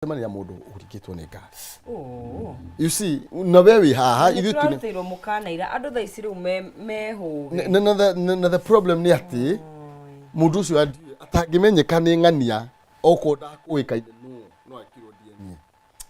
Cemania mũndũ ũringĩtwo nĩ ngari. Oh. You see, na we wĩ haha ithuĩ tũrĩ Nĩtũrarutĩirwo mũkana ira andũ thaa ici rĩu mehũge. Na the problem nĩ atĩ mũndũ ũcio atangĩmenyeka nĩ ng'ania okorwo ndakũĩkaine nũ no ekirwo DNA.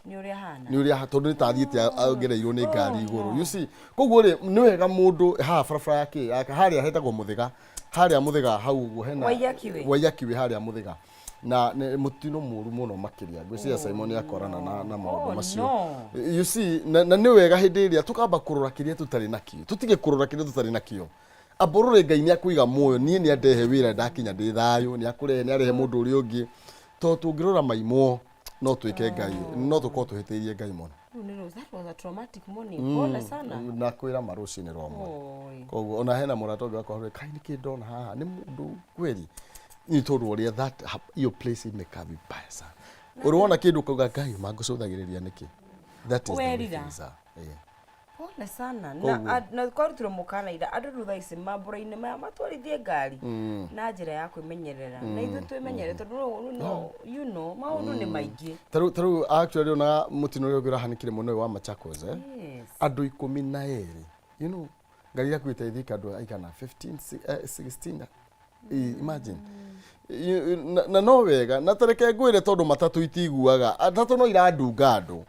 Nĩ ũrĩa hana. Nĩ ũrĩa, tondũ nĩ tathiĩte agereirwo nĩ ngari igũrũ, you see. Koguo rĩ, nĩ wega mũndũ haha barabara ya kĩ harĩa hetagwo Mũthĩga, harĩa Mũthĩga hau ũguo hena Waiyaki Way. Waiyaki Way harĩa Mũthĩga, na nĩ mũtino mũru mũno makĩria. Ngwĩciria Simon akorana na maũndũ Oh, macio. no. You see, na nĩ wega hĩndĩ ĩrĩa tũkamba kũrora kĩrĩa tũtarĩ nakĩo, tũtige kũrora kĩrĩa tũtarĩ nakĩo. Ambũrũre Ngai nĩ akũiga muoyo, niĩ nĩ andehe wĩra, ndakinya ndĩ thayũ, nĩ akũrehe, nĩ arehe mũndũ ũrĩa ũngĩ, tondũ tũngĩrora maimwo no twĩke Ngai, no tũkorwo tũhĩtĩirie Ngai mũno. Rĩu that was a traumatic morning. Pole sana. Na kwĩra ma rũcinĩ rwa mwe. Oi. Koguo ona hena mũrata ũngĩ wakwa kai nĩkĩ ndona haha nĩ mũndũ kweli, nĩ tondũ ũrĩa that hiyo place imekaa vibaya sana, ũrĩ wona kĩndũ ũkauga, "Ngai mangũcũthagĩrĩria nĩkĩ?" That is the way Werira. things are. Yeah. Pole sana. Koguo. Na kwarutirwo mũkana ira andũ rĩu thaa ici mambũra-inĩ maya matwarithie ngari na njĩra ya kwĩmenyerera, na ithuĩ twĩmenyerere tondũ rĩu no maũndũ nĩ maingĩ. Tarĩu actually ona mũtino ũrĩa ũngĩ ũrahanĩkire mũno ũyũ wa Machakos, eh? Yes. Andũ 12, ngari yaku ĩteithĩka andũ aigana 15, 16. Imagine. Na no wega na tareke ngwĩre, tondũ matatũ itiguaga, matatũ no irandunga andũ,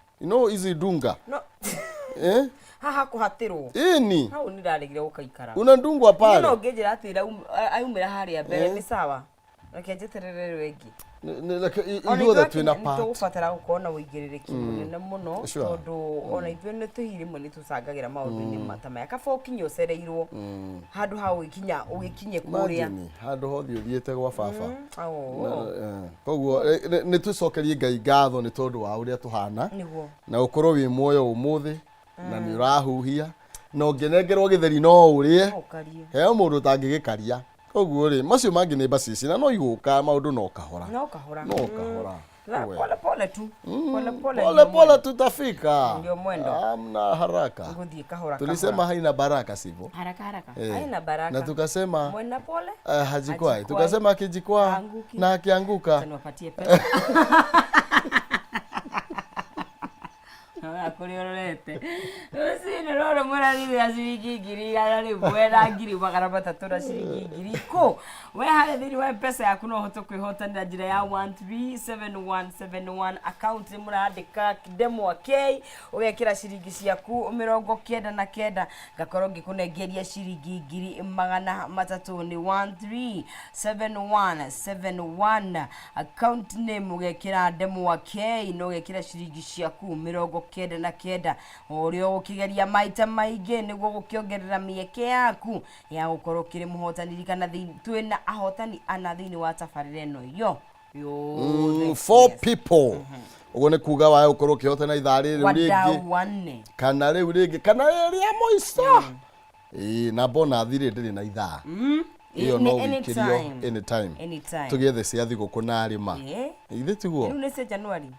ici ndunga. No. Eh? Haha kũhatĩrwo. Ĩni. Hau nĩ ndaregire gũkaikara. Unandungwa Niĩ pale. no ngĩnjĩra atĩ aumĩra harĩa mbere nĩ sawa, reke njeterere rĩu ĩngĩ. Reke ithuothe twĩna part. Tũgũbatara gũkorwo na ũigĩrĩrĩki mũnene mũno, tondũ ona ithuĩ nĩ tũhihi rĩmwe nĩ tũcangagĩra maũndũ-inĩ ta maya. Kaba ũkinye ũcereirwo handũ ha ũgĩkinya ũgĩkinye kũrĩa. Imagine, handũ hothe ũthiĩte gwa baba. Oh. Koguo nĩ tũcokerie Ngai ngatho nĩ tondũ wa ũrĩa tũhana na ũkorwo wĩ muoyo ũmũthĩ na nĩ ũrahuhia na ũngĩnengerwo gĩtheri no ũrĩe. No ũkarie. Heo mũndũ ũtangĩgĩkaria. Koguo rĩ, macio mangĩ nĩ mbacici na no igũka maũndũ no kahora. No kahora. No kahora. Na We. pole pole tu, pole pole. Pole Ndio pole mwendo. tutafika. Ndio mwendo. Hamna haraka. Gũthiĩ kahora. Tulisema kahora. haina baraka, sivyo? Haraka haraka Eh. haina baraka. Na tukasema mwenda pole hajikwai. Hajikwai. Tukasema akijikwaa Haanguki. na akianguka. Niwapatie pesa kũrĩa ũrorete rũcinĩ rũrũ mũrathithia ciringi 100,000 na 300,000 na ciringi 10,000 we harĩa thĩinĩ wa Mpesa yaku no ũhote kwĩhotanĩra njĩra ya 137171 account nĩ mũrandĩka ndemwa K, ũgekĩra ciringi ciaku 99, ngakorwo ngĩkũnengeria ciringi 300,000. Nĩ 137171, account name ũgekĩra ndemwa K na ũgekĩra ciringi ciaku 99. O ũrĩa ũgũkĩgeria maita maingĩ nĩguo gũkĩongerera mĩeke yaku ya gũkorwo ũkĩrĩ mũhotani. Ririkana twĩna ahotani ana thĩinĩ wa tabarĩra ĩno yo yothe. Four people, ũguo nĩ kuga wae ũkorwo ũkĩhotana ithaa rĩrĩ rĩngĩ wadau wanne kana rĩu rĩngĩ kana rĩrĩa mũico. Ĩĩ, na bonathi rĩ ndĩrĩ na ithaa ĩyo, no Any wĩikĩrio anytime. Anytime. Anytime. Tũgĩethe cia thigũkũ na arĩma. Ithe tiguo? Rĩu nĩ cia January.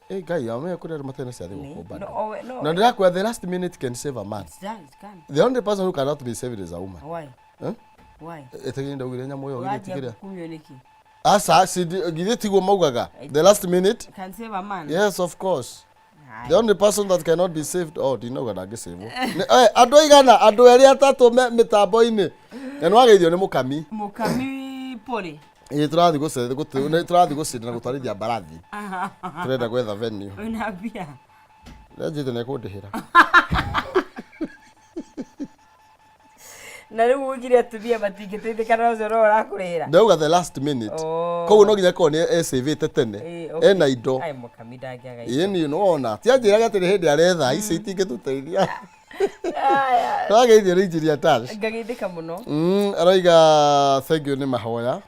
Ĩ Ngai ame, kũrĩ andũ matarĩ na cia thigũkũ bado. No, owe- no. Na ndĩrakwĩra, the last minute can save a man. It does, it can. The only person who cannot be saved is a woman. Why? Eh? Why? Ĩtegĩ ndaugire nyamũ ĩyo githĩ Ũranjia tigĩrĩa gũkumio nĩkĩ? Aca, githĩ tiguo maugaga the last minute Can save a man. Yes, of course. Haya. The only person that cannot be saved, oh, ndinauga ndangĩsavwo. Andũ aigana, andũ erĩ atatũ me mĩtambo-inĩ na nĩwageithio nĩ mũkami. Mũkami pole. Ĩ, tũrathiĩ gũcindana gũtwarithia mbarathi, tũrenda gwetha venue. Wĩna mbia? Nĩanjĩte nĩ ekũndĩhĩra. Na rĩu ugire atumia matingĩteithĩka na ũcio no ũrakũrĩhĩra. Ndauga the last minute. Oh. Koguo no nginya korwo nĩ esavĩte tene. Ĩ, okay. Ena indo. Ai, mũkami ndangĩaga indo. Ĩ niĩ nĩwona tianjĩraga atĩ nĩ hĩndĩ aretha ici itingĩtũteithia. Aya. Twageithio nĩ Engineer Tash. Ngageithĩka mũno. Araiga thank you nĩ mahoya.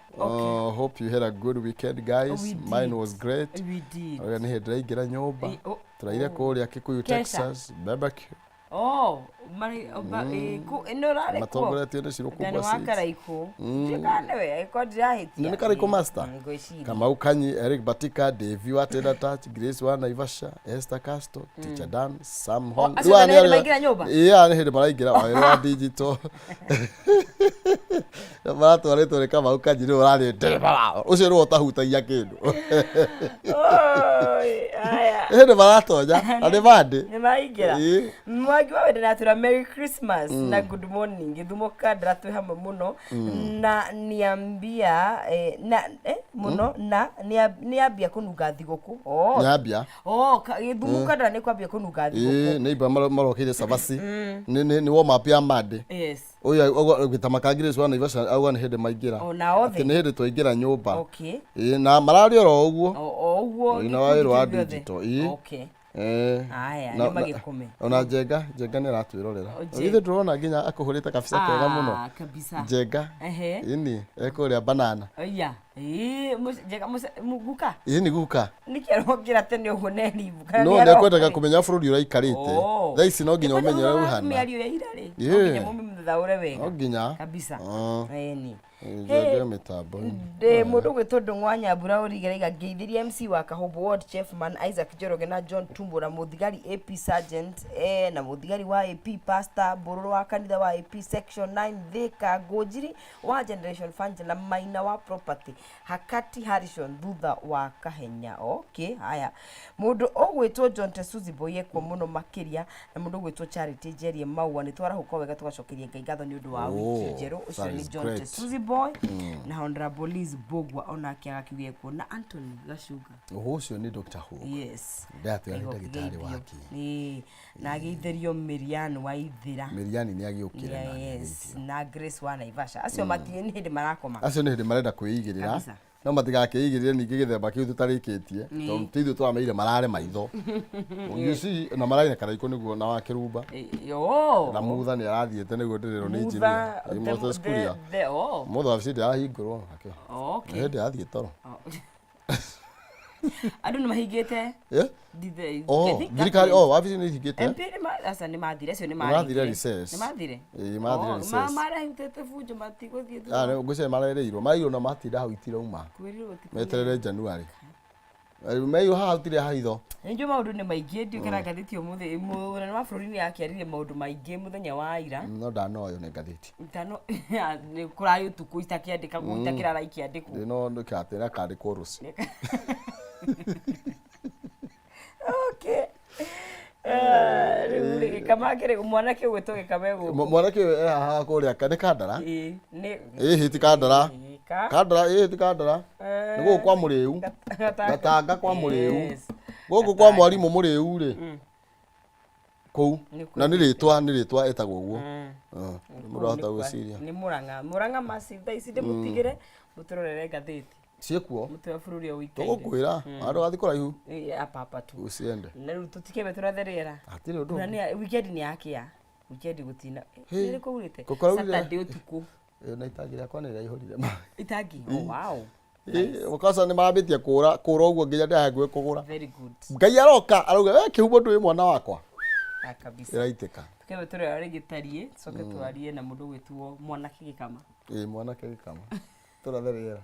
Hope you had a good weekend, guys. We Mine did. was great. We did. Arauga nĩ hĩndĩ ndĩraingĩra nyũmba. Oh, Tũraire kũrĩa Kikuyu Kesha. Texas barbecue. Oh, Ĩno ũrarĩ kuo? Matongoretio nĩ Shiro Anga nĩ Kubwa wa Seeds. Karaikũ. Ndiũĩ kana nĩwe, angĩkorwo ndirahĩtia. Nĩ Karaikũ Master. Ngwĩciria. Kamau Kanyi, Eric Batika, Davy wa Tender Touch, Grace wa Naivasha, Esther Castro, Teacher Dan, Sam Hong. Acio Rĩu aya nĩ hĩndĩ nĩ arĩa- maingĩra nyũmba? Ĩĩ, aya nĩ hĩndĩ maraingĩra wawĩra wa digital. Maratwarĩtwo nĩ Kamau Kanyi nĩwe ũrarĩ ndereba wao. Ũcio nĩwe ũtahutagia kĩndũ. Oi, aya. Nĩ hĩndĩ maratonya na nĩ bandĩ. Nĩ maingĩra. Ĩĩ. Mwangi wa wendo natwĩra Merry Christmas na good morning. Gĩthumo Kandara twĩ hamwe mũno na niambia na mũno na niambia kũnunga thigũkũ. Oh. Nyambia. Oh, Gĩthumo Kandara nĩ kwambia kũnunga Ĩĩ, thigũkũ. nĩ imba marokire cabaci. Nĩ warm up ya Monday. Yes. Ũyũ gwĩta makangire wa Naivasha auga nĩ hĩndĩ maingĩra. Ona othe. Atĩ nĩ hĩndĩ twaingĩra nyũmba. Okay. Ĩĩ, na mararĩ oro ũguo. O ũguo. Ĩĩ, na wawĩra wa gĩkundi kĩu gĩothe. digital, ĩĩ. Okay. Eh. Aya, Na- nĩ magĩkome. Ona Njenga, Njenga nĩ aratwĩrorera. O, Njenga. Ithuĩ ndũrona nginya akũhũrĩte kabica kega mũno. Ah, kabisa. Njenga. Ehe. Ĩni, ekũrĩa banana. Oya. Ĩĩ, Njenga guka. Ĩni guka. Nĩkĩ arokĩra tene ũguo na eribu? Kana No nĩ nĩ akwendaga aroka rĩ? kũmenya bũrũri ũrĩa aikarĩte. Oh. Thaa ici no nginya Nĩ ũmenye ũrĩa ũhana. mĩario ya ira rĩ. No Ĩĩ. nginya mũmĩthathaũre wega. No nginya. Kabisa. Ah. Ĩni. Njenga mĩtambo. Ndĩ mũndũ ũgwĩtwo Ndũng'wa Nyambura Ũrigeraiga ngeithĩria MC wa Kahũmbũ Ward Chiefman Isaac Njoroge na John Tumbo na mũthigari AP Sergeant na mũthigari wa AP Pastor Mbũrũrũ wa kanitha wa AP Section 9 Thika Ngũnjiri wa Generation Fund na Maina wa Property Hakati Harrison thutha wa Kahenya. Okay, haya mũndũ ũgwĩtwo John Tesuzi Boy ekuo mũno makĩria na mũndũ ũgwĩtwo Charity Njerie Maua nĩ twarahũka wega tũgacokeria Ngai ngatho nĩ ũndũ wa wiki Oh, njerũ. Ũcio that nĩ is John great. Tesuzi Boy na Honorable Liz Bogwa onake agakiuga ekuo na Anthony Gacunga. Ũhũ ũcio nĩ Dr. Who. Yes. Ndatwĩra nĩ Aigua ndagĩtarĩ ũkĩgeithio. wake. Ĩĩ, na ageithĩrio Mirian Waithĩra. Miriani nĩ agĩũkire na Yes, na Grace wa Naivasha. Acio matirĩ nĩ hĩndĩ marakoma. Acio nĩ hĩndĩ marenda kwĩigĩrĩra. Kabisa. No matigakĩigĩrĩre ningĩ gĩthemba kĩu tũtarĩkĩtie tondũ ti ithuĩ tũrameire marare maitho. You see, na mararĩ na Karaikũ nĩguo na wa Kĩrumba. Oh. Na Mutha nĩ arathiĩte nĩguo ndĩrĩrwo nĩ Mutha, engineer. Ĩ, Moses Kuria. Oh. Mutha wabici ndĩrahingũrwo nake. Okay. Nĩ hĩndĩ arathiĩ toro. Oh. Andũ nĩ mahingĩte. Eh? Oh, thirikari, oh, wabici nĩ ihingĩte. MP nĩ aca nĩ mathire, acio nĩ Nĩ mathire recess. Nĩ mathire. Ĩĩ, mathire Oh, recess. Marahutĩte bunjo matigũthiĩ Ah, thutha. ngwĩciria marereirwo. Marereirwo na matinda hau itirauma. Kwĩrirwo ti Meterere January. Meirwo haha hatirĩ haitho. Nĩ njũĩ maũndũ nĩ maingĩ ndiũĩ kana ngathĩti ũmũthĩ mũnene wa bũrũri nĩ akĩaririe maũndũ maingĩ mũthenya wa ira. No ndanoyo nĩ ngathĩti. Ntano nĩ kũrarĩ ũtukũ itakĩandĩkagwo itakĩrara ikĩandĩkwo. Ĩno ndũkatĩra kandĩkwo rũciũ. Okay. Rĩu rĩ, gĩkama kĩrĩ mwanake ũgwĩtwo gĩkama egũkũ. Mwanake ũyũ e haha kũrĩa nĩ Kandara. Ĩĩ, nĩ Ĩhĩ ti Kandara. Ĩĩ, ka Kandara ĩhĩ ti Kandara. Nĩ gũkũ kwa Mũrĩu. Gatanga kwa Mũrĩu. Yes. Gũkũ kwa mwarimũ Mũrĩu rĩ. Kũu. Nĩ Na nĩ rĩtwa nĩ rĩtwa ĩtagwo ũguo. Ah, Mũndũ ahota gwĩciria. Nĩ Mũrang'a. Mũrang'a maci thaa ici ndĩmũtigĩre mũtũrorere ngathĩti. Ciĩkuo. Mũtwe wa bũrũri ũyũ ũikaire. Tũgũkwĩra. Handũ wathiĩ kũraihu. Ĩĩ, apa apa tu. Ũciende. Na rĩu tũtikĩambe tũrathe rĩera. Hatirĩ ũndũ Mbura ũngĩ. nĩ weekend nĩ yakĩa. Weekend gũtina. Hĩ. Nĩ kũurĩte? Kũ kũraurire? Saturday ũtukũ. Ĩĩ, na itangi rĩakwa nĩ rĩraihũrire maĩ. Itangi. Oh, wow. Mũkaca nĩ marambĩtie kũra kũra ũguo nginya ndĩrahe kũgũra. Very good. Ngai aroka arauga we kĩhumo ndũĩ mwana wakwa. Ah, kabisa. Ĩraitĩka. Tukĩambe tũrore ũrĩa gĩtariĩ, tũcoke twarie na mũndũ ũgwĩtwo mwanake gĩkama. Ĩĩ, mwanake gĩkama. Tũrathe rĩera.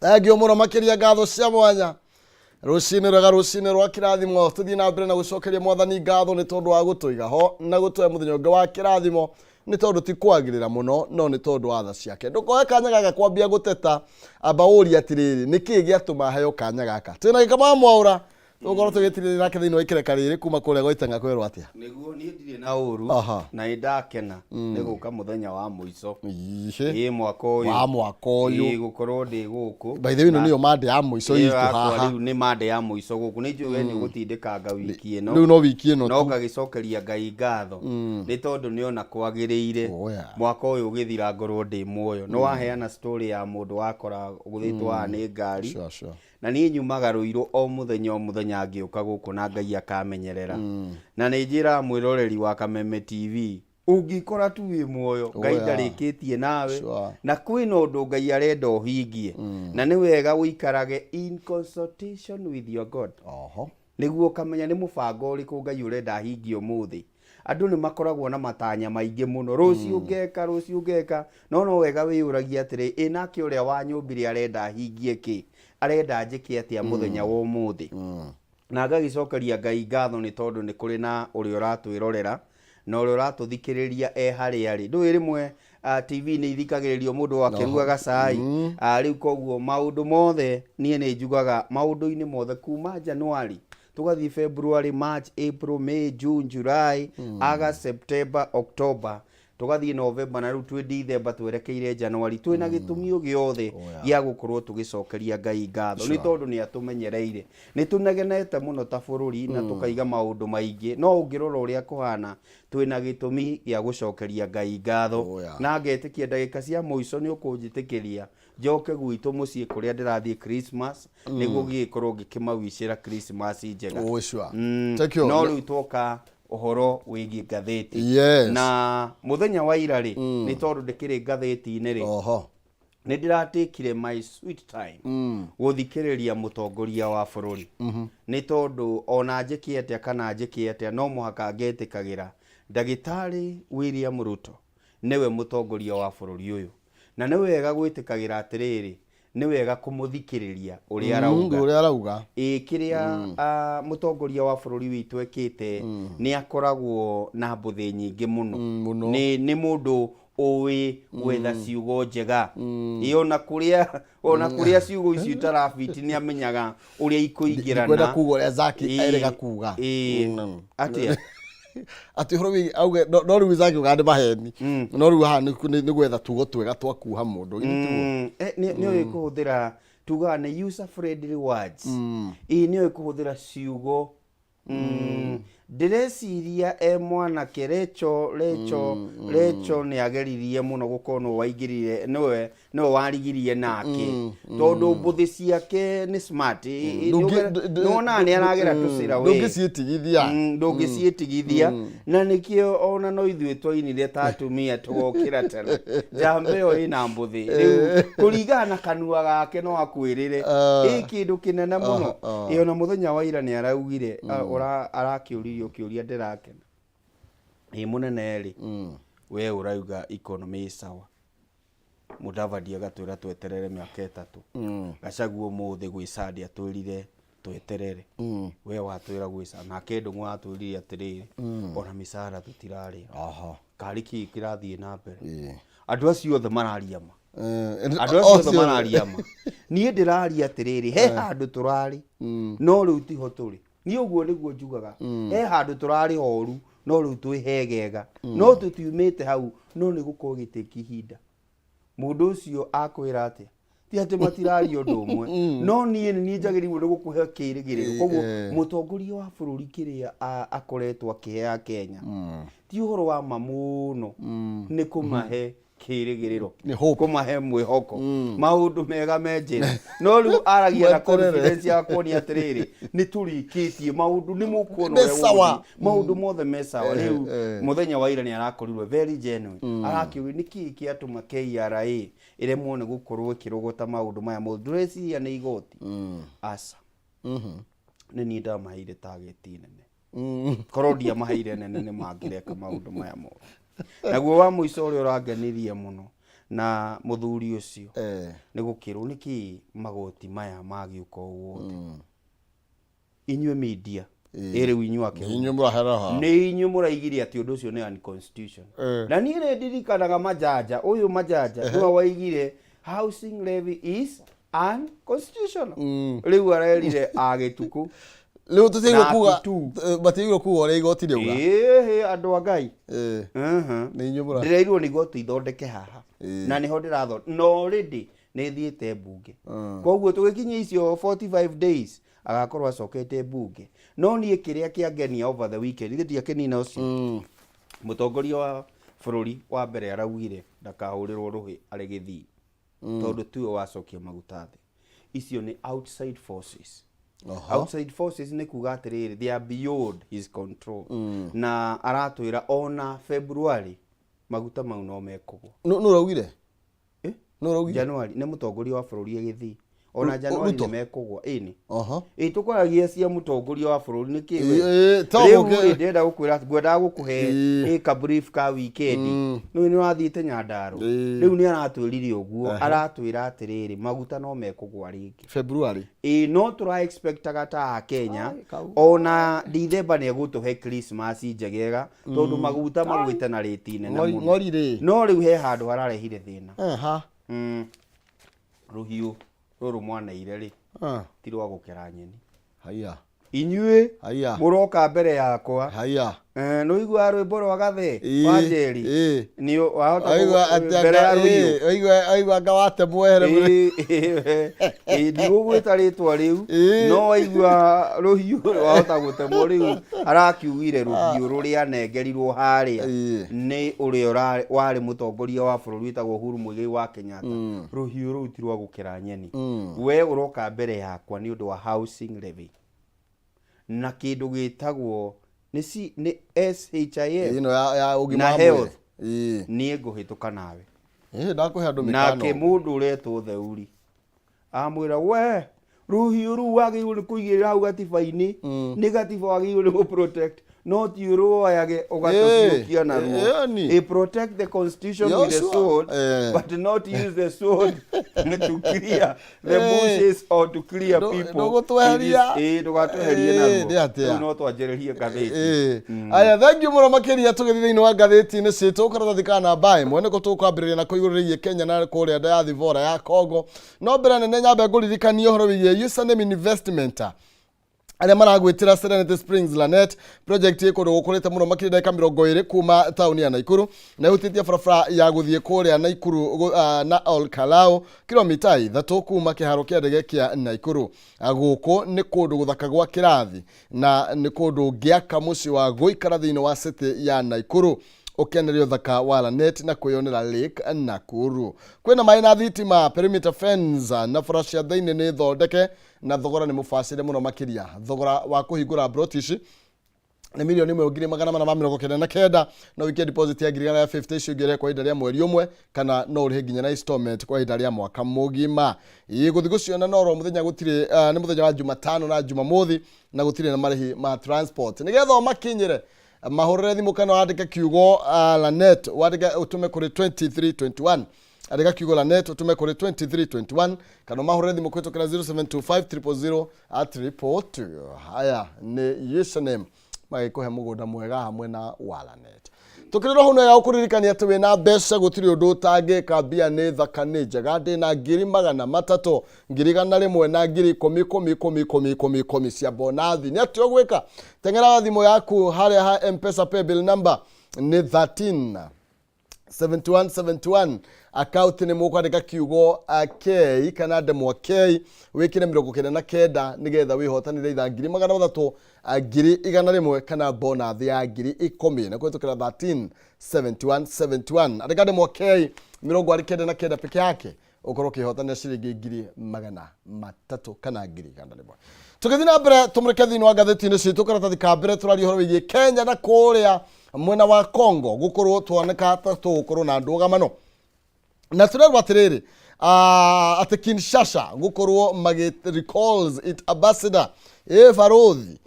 Thengio mũno makĩria, ngatho cia mwanya. Rũcinĩ rwega, rũcinĩ rwa kĩrathimo. Tũthiĩ na mbere na gũcokeria Mwathani ngatho nĩ tondũ wa gũtũiga ho na gũtũhe mũthenya ũngĩ wa kĩrathimo, nĩ tondũ ti kwagĩrĩra mũno, no nĩ tondũ wa tha ciake. Ndũkoe kanya gaka kwambia gũteta, amba ũrie atĩrĩrĩ, nĩ kĩĩ gĩatũma heo kanya gaka? Twĩna Gĩkama Mwaũra, tũgũkorwo tũgĩtirĩrĩra nake thĩinĩ wa ikereka rĩrĩ kuma kũrĩa gwa Itang'a. Kwĩrwo atĩa? Nĩguo, niĩ ndirĩ na ũru. Na nĩ ndakena nĩ gũka mũthenya wa mũico. Ihe. Ĩ mwaka ũyũ. Wa mwaka ũyũ. Ĩ gũkorwo ndĩ gũkũ. By the way, ĩno nĩyo mande ya mũico Ĩyo itũ yakwa. Haha. Rĩu nĩ mande ya mũico gũkũ. Nĩ njũĩ we nĩ ũgũtindĩkanga wiki ĩno. Rĩu no wiki ĩno No tu. ngagĩcokeria Ngai ngatho nĩ tondũ nĩ ona kwagĩrĩire Oh, yeah. mwaka ũyũ ũgĩthira ngorwo ndĩ muoyo. Nĩ waheana story ya mũndũ wakora ũgũthĩtwo haha nĩ ngari. Sure. Na niĩ nyumaga Rũirũ o mũthenya o mũthenya ngĩũka gũkũ na Ngai akamenyerera. Na nĩ njĩraga mwĩroreri wa Kameme TV, ũngĩkora tu wĩ muoyo, Ngai ndarĩkĩtie nawe. Na kwĩna ũndũ Ngai arenda ũhingie. Na nĩ wega ũikarage in consultation with your God. Nĩguo ũkamenya nĩ mũbango ũrĩkũ Ngai ũrenda ahingie ũmũthĩ. Andũ nĩ makoragwo na matanya maingĩ mũno, rũciũ ngeka, rũciũ ngeka, no no wega wĩyũragie atĩrĩ, ĩ nake ũrĩa wanyũmbire arenda hingie kĩ? Arenda njĩke atĩa mũthenya wa ũmũthĩ? Na ngagĩcokeria Ngai ngatho nĩ tondũ nĩ kũrĩ na ũrĩa ũratwĩrorera na ũrĩa ũratũthikĩrĩria e harĩa arĩ. Ndũĩ rĩmwe TV nĩ ithikagĩrĩrio mũndũ akĩrugaga cai. Rĩu koguo maũndũ mothe niĩ nĩ njugaga maũndũ-inĩ mothe kuma January tũgathiĩ February, March, April, May, June, July, August, September, October, tũgathiĩ November, na rĩu twĩ December twerekeire January, twĩna gĩtũmi o gĩothe gĩa gũkorwo tũgĩcokeria Ngai ngatho nĩ tondũ nĩ atũmenyereire. Nĩ tũnegenete mũno ta bũrũri na tũkaiga maũndũ maingĩ, no ũngĩrora ũrĩa kũhana, twĩna gĩtũmi gĩa gũcokeria Ngai ngatho. Na ngetĩkia ndagĩka cia mũico nĩ ũkũnjĩtĩkĩria njoke gwitũ mũciĩ kũrĩa ndĩrathiĩ Christmas, nĩguo ngĩgĩkorwo ngĩkĩmawicĩra Christmas njega. Oh, sure. Thank you. No rĩu twoka ũhoro wĩgiĩ ngathĩti. Na mũthenya wa ira rĩ, nĩ tondũ ndĩkĩrĩ ngathĩti-inĩ rĩ, nĩ ndĩratakire my sweet time gũthikĩrĩria mũtongoria wa bũrũri, nĩ tondũ ona njĩke atĩa kana njĩke atĩa, no mũhaka ngetĩkagĩra Ndagĩtarĩ William Ruto nĩwe mũtongoria wa bũrũri ũyũ, na nĩ wega gwĩtĩkagĩra atĩrĩrĩ, nĩ wega kũmũthikĩrĩria ũrĩa arauga. Ũrĩa arauga. Ĩ kĩrĩa mũtongoria wa bũrũri witũ ekĩte, nĩ akoragwo na mbũthĩ nyingĩ mũno. Mũno. Nĩ mũndũ ũĩ gwetha ciugo njega. Ĩ ona kũrĩa ciugo icio itarabiti, nĩ amenyaga ũrĩa ikũingĩrana. Ndikwenda kuga ũrĩa Zaki erĩga kuga. Atĩa? Atĩ ũhoro wĩgiĩ auge no rĩu Zaki ugaga nĩ maheni, no rĩu haha nĩ gwetha tugo twega twa kuha mũndũ, githĩ tiguo? Nĩ ũĩ kũhũthĩra, tugaga nĩ user friendly words. Ĩ nĩ ũĩ kũhũthĩra ciugo. Ndĩreciria e mwanake Recho nĩ ageririe mũno gũkorwo nĩwe waingĩrire, nĩwe warigirie nake, tondũ mbũthĩ ciake nĩ smart. Nĩwonaga nĩ aragera tũcĩra we. Ndũngĩciĩtigithia. Ndũngĩciĩtigithia, na nĩkĩo ona no ithuĩ twainire ta atumia tũgokĩra tene. Njamba ĩyo ĩna mbũthĩ, rĩu kũringana na kanua gake no akwĩrĩre ĩ kĩndũ kĩnene mũno. Ĩ ona mũthenya wa ira nĩ araugire, arakĩũririo kĩũria, ndĩrakena ĩ mũnene rĩ, we ũrauga economy ĩ sawa, Mudavadi agatwĩra tweterere mĩaka 3, Gachagua ũmũthĩ gwĩ Sunday atwĩrire tweterere, we watwĩra gwĩ Sunday, nake Ndung'u atwĩrire atĩrĩrĩ, ona mĩcara tũtirarĩa. Karĩ kĩĩ kĩrathiĩ na mbere? Andũ acio othe mararia ma. Andũ acio othe mararia ma. Niĩ ndĩraria atĩrĩrĩ, he handũ tũrarĩ, no rĩu tiho tũrĩ. Niĩ ũguo nĩguo njugaga, he handũ tũrarĩ horu, no rĩu twĩ hegega, no tũtiumĩte hau, no nĩ gũkorwo gĩtĩki ihinda. Mũndũ ũcio akwĩra atĩa? Ti atĩ matiraria ũndũ ũmwe, no niĩ nĩ niĩ njagĩrĩirwo nĩ gũkũhe kĩrĩgĩrĩro. Koguo mũtongoria wa bũrũri kĩrĩa akoretwo akĩhe Akenya ti ũhoro wa ma mũno, nĩ kũmahe kĩrĩgĩrĩro. Nĩ hope. Kũmahe mwĩhoko maũndũ mega me njĩra, no rĩu aragia na Mweterere. confidence ya kuonia atĩrĩrĩ, nĩ tũrĩkĩtie maũndũ, nĩ mũkuona Nĩ ũrĩa sawa. gũgũthiĩ. Maũndũ mothe me sawa. Rĩu mũthenya wa ira nĩ arakorirwo very genuine, arakĩũria nĩ kĩĩ kĩatũma KRA ĩremwo nĩ gũkorwo ĩkĩrogota maũndũ maya mothe, ndũreciria nĩ igoti? Aca, nĩ niĩ ndamaheire target nene. Korwo ndiamaheire nene, nĩ mangĩreka maũndũ maya mothe. Naguo wa mũico ũrĩa ũrangenirie mũno Na mũthuri ũcio nĩ gũkĩrwo nĩkĩ magoti maya magĩũka ũũ wothe, inyuĩ media ĩ rĩu inyuĩ Nĩ akĩhuma inyuĩ mũrahera haha. Nĩ inyuĩ mũraigire atĩ ũndũ ũcio nĩ unconstitutional. Na niĩ nĩ ndirikanaga Majanja ũyũ, Majanja nĩwe waigire housing levy is unconstitutional. Rĩu arerire agĩtukũ Rĩu tũtiagĩrĩirwo na kuga atu. Matiagĩrĩirwo kuga ũrĩa igoti rĩauga. Ĩhĩ, andũ a Ngai. Nĩ inyuĩ mũra Ndĩreirwo nĩ igoti ithondeke haha na nĩho ndĩrathondeka, na already nĩ thiĩte mbunge, koguo tũgĩkinyia icio 45 days agakorwo acokete mbunge. No niĩ kĩrĩa kĩangenia over the weekend, ithe tiakenina ũcio mũtongoria wa bũrũri wa mbere araugire ndakahũrĩrwo rũhĩ arĩ gĩthii, tondũ tiwe wacokia maguta thĩ, icio nĩ outside forces. Outside forces nĩ kuga atĩrĩrĩ, they are beyond his control, na aratwĩra ona February maguta mau no mekũgwa. Nũ ũraugire? Eh? Nũ ũraugire? January, nĩ mũtongoria wa bũrũri agĩthiĩ ona January Ruto? nĩ mekũgwa, ĩni. Ĩ tũkwaragia cia mũtongoria wa bũrũri nĩ kĩ we? To Rĩu mũke- rĩ, ndĩrenda gũkwĩra, ngwendaga gũkũhe ĩ ka brief ka weekend. Nĩ nĩ wathiĩte Nyandarua. Rĩu nĩ aratwĩrire ũguo, aratwĩra atĩrĩrĩ, maguta no mekũgwa rĩngĩ. February. Ĩ no tũra expectaga ta Akenya Ai, kau. ona Dithemba nĩ egũtũhe Christmas njegega, tondũ maguta magwĩte na rĩti nene Ng'ori- mũno. Ng'ori rĩ. No rĩu he handũ hararehire thĩna. Rũhiũ rũrũ mwaneire rĩ, ti rwa gũkera nyeni. Haya. Inyuĩ Haya. mũroka mbere yakwa. Haya. Eh, nĩ ũiguaga rwĩmbo rwa gathe wa Njeri? Ĩĩ. Nĩ wahota Waigua atĩ mbere ya rũhiũ. Waigua anga watemwo ehere. Ĩĩ, ndigũgwĩta rĩtwa rĩu, no waigua rũhiũ wahota gũtemwo. Rĩu arakiugire rũhiũ rũrĩa anengerirwo harĩa nĩ ũrĩa warĩ mũtongoria wa bũrũri wĩtagwo Uhuru Muigai wa Kenyatta, rũhiũ rũu ti rwa gũkera nyeni. We ũroka mbere yakwa nĩ ũndũ wa housing levy na kĩndũ gĩtagwo nĩ nĩ SHIF Ĩno ya ũgima na wa mwĩrĩ. health. Niĩ ngũhĩtũka nawe. Ĩĩ, ndakũhe andũ Nake mĩkano. mũndũ ũretwo Theuri amwĩra, we rũhiũ rũu wagĩrĩirwo nĩ kũigĩrĩra hau gatiba-inĩ, nĩ gatiba wagĩrĩirwo nĩ gũ protect, no ti ũrwoyage ũgatũhiũkia naruo. Ĩni. Protect the constitution with the sword, but not use the sword to clear the bushes or to clear people. Ndũgũtweheria. Ndũgatweherie Nĩ naruo. atĩa? Rĩu no twanjĩrĩrie ngathĩti. Aya, thank you mũno makĩria. Tũgĩthiĩ thĩinĩ wa ngathĩti-inĩ citũ, karatathi ka namba 1 nĩko tũkwambĩrĩria nako igũrũ rĩgiĩ Kenya na kũrĩa diaspora ya Congo. No mbere nene nyambe ngũririkanie ũhoro wĩgiĩ Username Investment arĩa maragwĩtĩra Serenity Springs Lanet project ĩ kũndũ gũkũrĩte mũno makĩria, ndagĩka 20 kuma taũni ya Naikuru, na ĩhutĩtie barabara ya gũthiĩ kũrĩa Naikuru na Ol Kalou, kilomita 3 kuma kĩharo kĩa ndege kĩa Naikuru. Gũkũ nĩ kũndũ gũthaka gwa kĩrathi na nĩ kũndũ ũngĩaka mũciĩ wa gũikara thĩinĩ wa city ya Naikuru, ũkenere ũthaka wa Lanet na kwĩyonera Lake Nakuru. Kwĩna maĩ na thitima, perimeter fence na bara cia thĩinĩ nĩ thondeke, na thogora nĩ mũbacĩre mũno makĩria. Thogora wa kũhingũra broti ici nĩ 1,499,000. No wikie deposit ya 150,000, icio ingĩ ũrĩhe kwa ihinda rĩa mweri 1, kana no ũrĩhe nginya na installment kwa ihinda rĩa mwaka mũgima. Ĩ gũthiĩ gũciona no oro mũthenya gũtirĩ, nĩ mũthenya wa Jumatano na Jumamothi, na gũtirĩ na marĩhi ma transport. Nĩgetha ũmakinyĩre, mahũrĩre thimũ kana wandĩke kiugo Lanet, wandĩke ũtũme kũrĩ 2321. Andĩka kiugo Lanet ũtũme kũrĩ 2321, kana ũmahũrĩre thimũ kũhĩtũkĩra 0725 000 222. Haya nĩ username magĩkũhe mũgũnda mwega hamwe na wa Lanet. Tũkĩrĩrwo hau, no ya gũkũririkania atĩ wĩna mbeca gũtirĩ ũndũ ũtangĩka. Mbia nĩ thaka, nĩ njega. Ndĩna 300,000, 100,000 na 10,000 10 10 10 10 cia bonathi. Nĩ atĩ ũgwĩka, teng'era thimũ yaku harĩa ha M-Pesa paybill number nĩ 13 71 71, account nĩ mũkwandĩka kiugo K kana ndemwa K, wĩkĩre 99, nĩgetha wĩhotanĩre itha 300,000, 100,000 kana bonathi ya 10,000 na kũhĩtũkĩra 13 71 71. Andĩka ndemwa K 99 peke yake, ũkorwo ũkĩhotanĩra ciringi 300,000 kana 100,000. Tũgĩthiĩ na mbere, tũmũrĩke thĩinĩ wa ngathĩti-inĩ citũ, karatathi ka mbere tũraria ũhoro wĩgiĩ Kenya na kũrĩa mwena wa Congo gũkorwo tuoneka ta tũgũkorwo na ndũgamano, na tũrerwo atĩrĩrĩ, atĩ Kinshasa gũkorwo magĩ recalls it ambassador, ĩ barothi,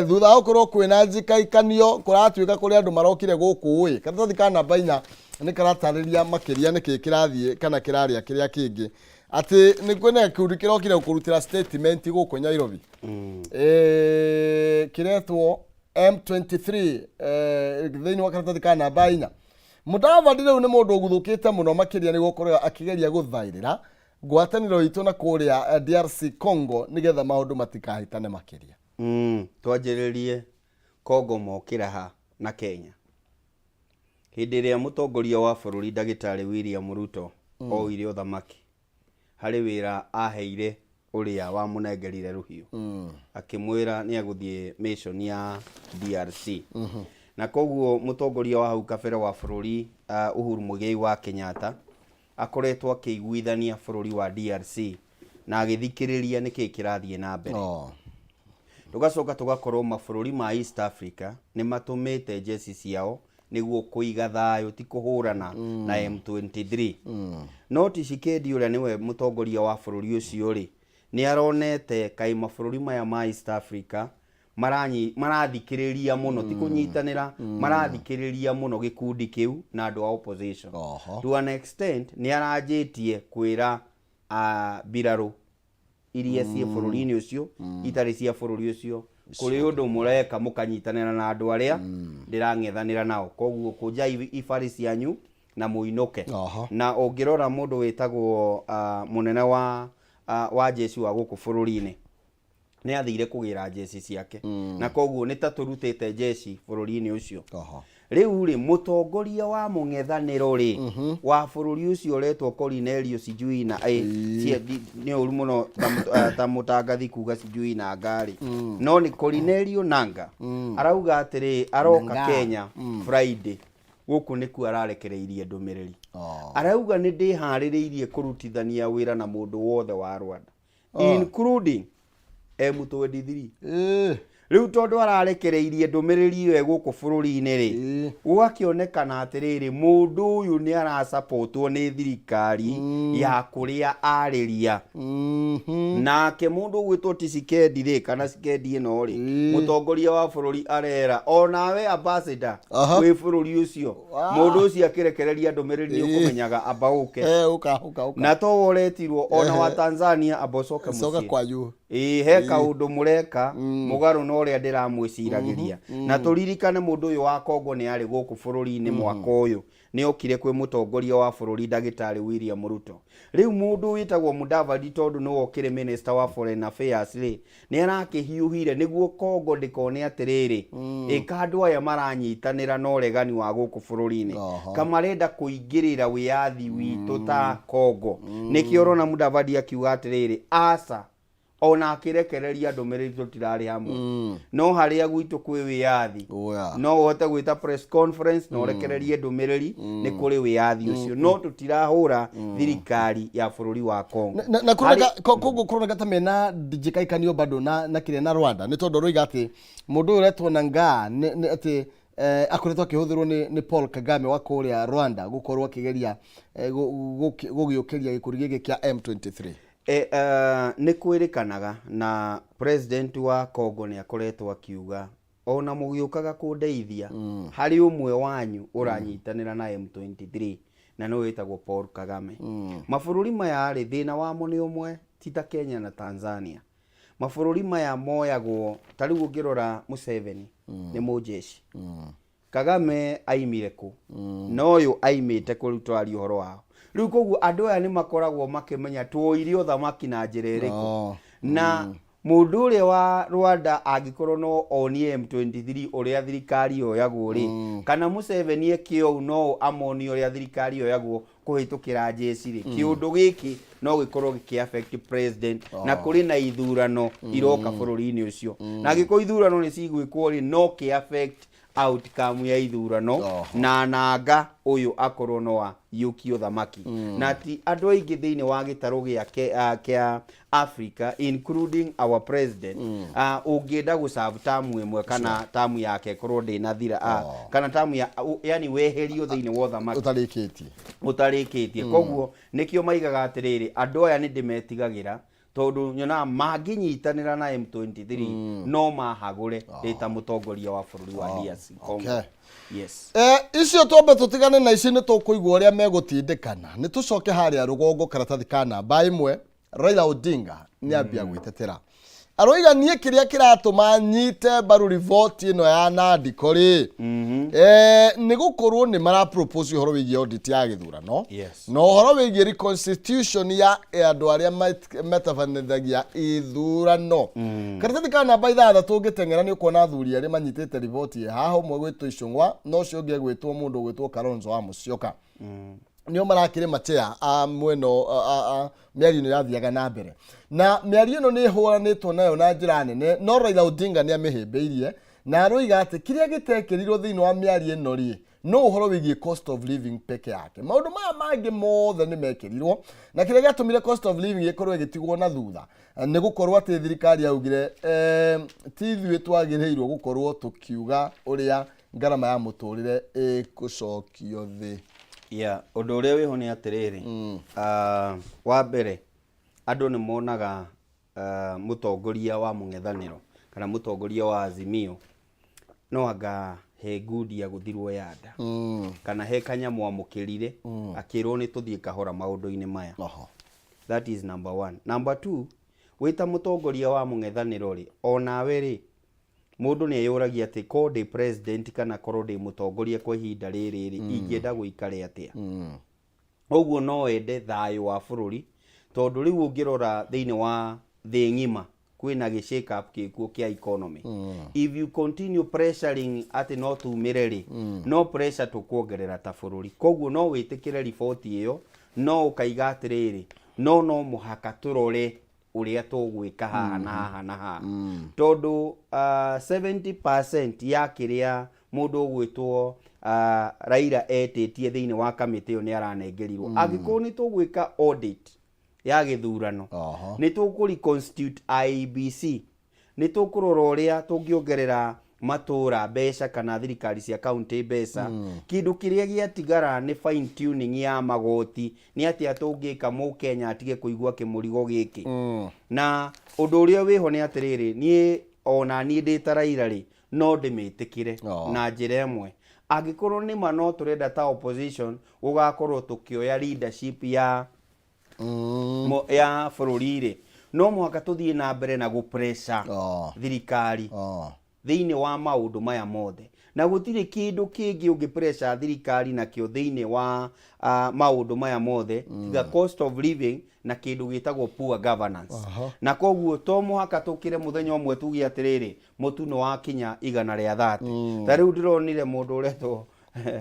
thutha wa gũkorwo kwĩna njikaikanio kũratuĩka kũrĩ andũ marokire gũkũ. Ĩ karatathi ka namba 4. Nĩ karatarĩria makĩria nĩkĩ kĩrathiĩ kana kĩrarĩa kĩrĩa kĩngĩ, atĩ nĩ kwĩna gĩkundi kĩrokire kũrutĩra statement gũkũ Nairobi. Kĩretwo M23. Thĩinĩ wa karatathi ka namba 4, Mudavadi rĩu nĩ mũndũ ũguthũkĩte mũno makĩria nĩ gũkorwo akĩgeria gũthaĩrĩra ngwatanĩro itũ na kũrĩa DRC Congo nĩgetha maũndũ matikahĩtane makĩria. Twanjĩrĩrie Congo mokĩra ha na Kenya. Hĩndĩ ĩrĩa mũtongoria wa bũrũri Ndagĩtarĩ William Ruto oire ũthamaki, harĩ wĩra aheire ũrĩa wamũnengerire rũhiũ, akĩmwĩra nĩ egũthiĩ mission ya DRC. Na koguo mũtongoria wa hau kabere wa bũrũri Uhuru Muigai wa Kenyatta akoretwo akĩiguithania bũrũri wa DRC na agĩthikĩrĩria nĩkĩĩ kĩrathiĩ na mbere. Tũgacoka tũgakorwo mabũrũri ma East Africa nĩ matũmĩte njeci ciao nĩguo kũiga thayũ, ti kũhũrana na M23. No Tshisekedi ũrĩa nĩwe mũtongoria wa bũrũri ũcio rĩ, nĩ aronete kaĩ mabũrũri maya ma East Africa marathikĩrĩria mũno, ti kũnyitanĩra, marathikĩrĩria mũno gĩkundi kĩu na andũ a opposition. To an extent nĩ aranjĩtie kwĩra mbirarũ iria ciĩ bũrũri-inĩ ũcio itarĩ cia bũrũri ũcio, kũrĩ ũndũ mũreka mũkanyitanĩra na andũ arĩa ndĩrang'ethanĩra nao, koguo kũnjai ibarĩ cianyu na mũinũke. Na ũngĩrora mũndũ wĩtagwo mũnene wa jeshi wa gũkũ bũrũri-inĩ nĩ athire kũgĩra njeci ciake, na koguo nĩ ta tũrutĩte njeci bũrũri-inĩ ũcio. Rĩu rĩ, mũtongoria wa mũng'ethanĩro rĩ wa bũrũri ũcio ũretwo Cornelio sijui na nĩ ũru mũno ta mũtangathi kuga sijui na ngari, no nĩ Cornelio Nanga arauga atĩrĩ, aroka Nanga. Kenya Friday. Gũkũ nĩkuo ararekereirie ndũmĩrĩri. Arauga nĩ ndĩharĩrĩirie kũrutithania wĩra na mũndũ wothe wa Rwanda, including M23. Rĩu tondũ ararekereirie ndũmĩrĩri ĩyo ĩgũkũ bũrũri-inĩ rĩ, gũgakĩonekana atĩrĩrĩ, mũndũ ũyũ nĩ arasapotwo nĩ thirikari ya kũrĩa arĩria. Nake mũndũ ũgwĩtwo Tshisekedi rĩ, kana Tshisekedi ĩno rĩ, mũtongoria wa bũrũri arera onawe ambassador wĩ bũrũri ũcio. Mũndũ ũcio akĩrekereria ndũmĩrĩri nĩ ũkũmenyaga amba ũke. Ũka ũka ũka. Na to woretirwo ona wa Tanzania, amba ũcoke coka mũciĩ kwanyu. Ĩĩ, he kaũndũ mũreka mũgarũ na ũrĩa ndĩramwĩciragĩria. Na tũririkane mũndũ ũyũ wa Kongo nĩ arĩ gũkũ bũrũri-inĩ mwaka ũyũ, nĩ okire kwĩ mũtongoria wa bũrũri Ndagĩtarĩ William Ruto. Rĩu mũndũ wĩtagwo Mudavadi, tondũ nĩwe ũkĩrĩ minister wa foreign affairs rĩ, nĩ arakĩhiũhire nĩguo Kongo ndĩkone atĩrĩrĩ, ĩka andũ aya maranyitanĩra na ũregani wa gũkũ bũrũri-inĩ, kamarenda kũingĩrĩra wĩyathi witũ ta Kongo. Nĩkĩo ũrona Mudavadi akiuga atĩrĩrĩ, aca, ona akĩrekereria ndũmĩrĩri tũtirarĩ hamwe, no harĩa gwitũ kwĩ wĩyathi. No ũhote gwĩta press conference na ũrekererie ndũmĩrĩri, nĩ kũrĩ wĩyathi ũcio, no tũtirahũra thirikari ya bũrũri wa Congo. Na kũroneka koguo kũroneka ta mena njĩkaikanio bado na kĩrĩa na Rwanda, nĩ tondũ roiga atĩ mũndũ ũyũ ũretwo Nangaa nĩ atĩ akoretwo akĩhũthĩrwo nĩ Paul Kagame wa kũrĩa Rwanda gũkorwo akĩgeria gũgĩũkĩria gĩkundi gĩkĩ kĩa M23. Nĩ kwĩrĩkanaga na president wa Congo nĩ akoretwo akiuga ona mũgĩũkaga kũndeithia, harĩ ũmwe wanyu ũranyitanĩra na M23 na nĩwe wĩtagwo Paul Kagame. Mabũrũri maya rĩ, thĩna wamo nĩ ũmwe, ti ta Kenya na Tanzania. Mabũrũri maya moyagwo ta rĩu ũngĩrora Museveni nĩ mũjeshi. Kagame aimire kũ? Na ũyũ aimĩte kũ? Rĩu tũraria ũhoro wao rĩu, koguo andũ aya nĩ makoragwo makĩmenya tuoire ũthamaki na njĩra ĩrĩkũ. Na mũndũ ũrĩa wa Rwanda angĩkorwo no onie M23 ũrĩa thirikari yoyagwo rĩ, kana Museveni eke ũũ no amonie ũrĩa thirikari yoyagwo kũhĩtũkĩra njeci rĩ, kĩũndũ gĩkĩ no gĩkorwo gĩkĩ affect president. Na kũrĩ na ithurano iroka bũrũri-inĩ ũcio, na angĩkorwo ithurano nĩ cigwĩkwo rĩ, no kĩ affect outcome ya ithurano. Na nanga ũyũ akorwo no aiyũkie ũthamaki, na ti andũ aingĩ thĩinĩ wa gĩtarũ gĩa kĩa Africa, including our president, ũngĩenda gũserve tamu ĩmwe kana tamu yake ĩkorwo ndĩnathira, kana tamu ya yani weherio thĩinĩ wa ũthamaki ũtarĩkĩtie. Ũtarĩkĩtie. Koguo nĩkĩo maigaga atĩrĩrĩ, andũ aya nĩ ndĩmetigagĩra. Tondũ nyonaga mangĩnyitanĩra na M23 no mahagũre ndĩ ta mũtongoria wa bũrũri wa DRC Congo. Yes. Icio twambe tũtigane na ici, nĩ tũkũigua ũrĩa megũtindĩkana. Nĩ tũcoke harĩa rũgongo, karatathi ka namba 1. Raila Odinga nĩ ambia gwĩtetera, aroiga niĩ kĩrĩa kĩratũma nyite mbaru riboti ĩno ya Nandiko rĩ, nĩ gũkorwo nĩ mara propose ũhoro wĩgiĩ audit ya gĩthurano na ũhoro wĩgiĩ reconstitution ya andũ arĩa metabanithagia ithurano. Karatathi ka namba 6, ngĩteng'era nĩ ũkuona athuri erĩ manyitĩte riboti ĩ haha, ũmwe gwĩtwo Icũng'wa na ũcio ũngĩ egwĩtwo mũndũ ũgwĩtwo Kalonzo wa Musyoka. Nĩo marakĩrĩ machea a mwena mĩario ĩno yathiaga na mbere, na mĩario ĩno nĩ ĩhũranĩtwo nayo na njĩra nene, no Raila Odinga nĩ amĩhĩmbĩirie na aroiga atĩ kĩrĩa gĩtekĩrirwo thĩinĩ wa mĩario ĩno rĩ, no ũhoro wĩgiĩ cost of living peke yake. Maũndũ maya mangĩ mothe nĩ mekĩrirwo, na kĩrĩa gĩatũmire cost of living ĩkorwo ĩgĩtigwo na thutha nĩ gũkorwo atĩ thirikari yaugire ti ithuĩ twagĩrĩirwo gũkorwo tũkiuga ũrĩa ngarama ya mũtũrĩre ĩgũcokio thĩ. Yeah, ũndũ ũrĩa wĩho nĩ atĩrĩrĩ, wa mbere andũ nĩ monaga mũtongoria wa mũng'ethanĩro kana mũtongoria wa Azimio no anga he ngundi ya gũthirwo ya nda kana he kanyamũ amũkĩrire akĩrwo nĩ tũthiĩ kahora maũndũ-inĩ maya. That is number one. Number two, wĩ ta mũtongoria wa mũng'ethanĩro rĩ, onawe rĩ, mũndũ nĩ eyũragia atĩ korwo ndĩ president kana korwo ndĩ mũtongoria kwa ihinda rĩrĩ rĩ, ingĩenda gũikare atĩa? Ũguo no wende thayũ wa bũrũri, tondũ rĩu ũngĩrora thĩinĩ wa thĩ ng'ima kwĩna gĩ shake up gĩkuo kĩa economy. If you continue pressuring atĩ no tumĩre rĩ, no pressure tũkuongerera ta bũrũri. Koguo no wĩtĩkĩre riboti ĩyo, no ũkaiga atĩrĩrĩ, no mũhaka tũrore ũrĩa tũgwĩka haha na haha na haha, tondũ 70% ya kĩrĩa mũndũ ũgwĩtwo Raila etĩtie thĩinĩ wa kamĩtĩ ĩyo nĩ aranengerirwo. Angĩkorwo nĩ tũgwĩka audit ya gĩthurano, nĩ tũkũ reconstitute IEBC, nĩ tũkũrora ũrĩa tũngĩongerera matũra mbeca kana thirikari cia kaunti mbeca, kĩndũ kĩrĩa gĩatigara nĩ fine tuning ya magoti, nĩ atĩa tũngĩka mũkenya atige kũigua kĩmũrigo gĩkĩ. Na ũndũ ũrĩa wĩho nĩ atĩrĩrĩ, niĩ ona niĩ ndĩ ta Raila rĩ, no ndĩmĩtĩkĩre na njĩra ĩmwe, angĩkorwo nĩma no tũrenda ta opposition gũgakorwo tũkĩoya leadership ya ya bũrũri rĩ, no mũhaka tũthiĩ na mbere na gũpressure thirikari thĩinĩ wa maũndũ maya mothe, na gũtirĩ kĩndũ kĩngĩ ũngĩ pressure thirikari nakĩo thĩinĩ wa maũndũ maya mothe tiga cost of living na kĩndũ gĩtagwo poor governance. Na koguo to mũhaka tũkĩre mũthenya ũmwe tuge atĩrĩrĩ, mũtu nĩ wakinya 130. Ta rĩu ndĩronire mũndũ ũretwo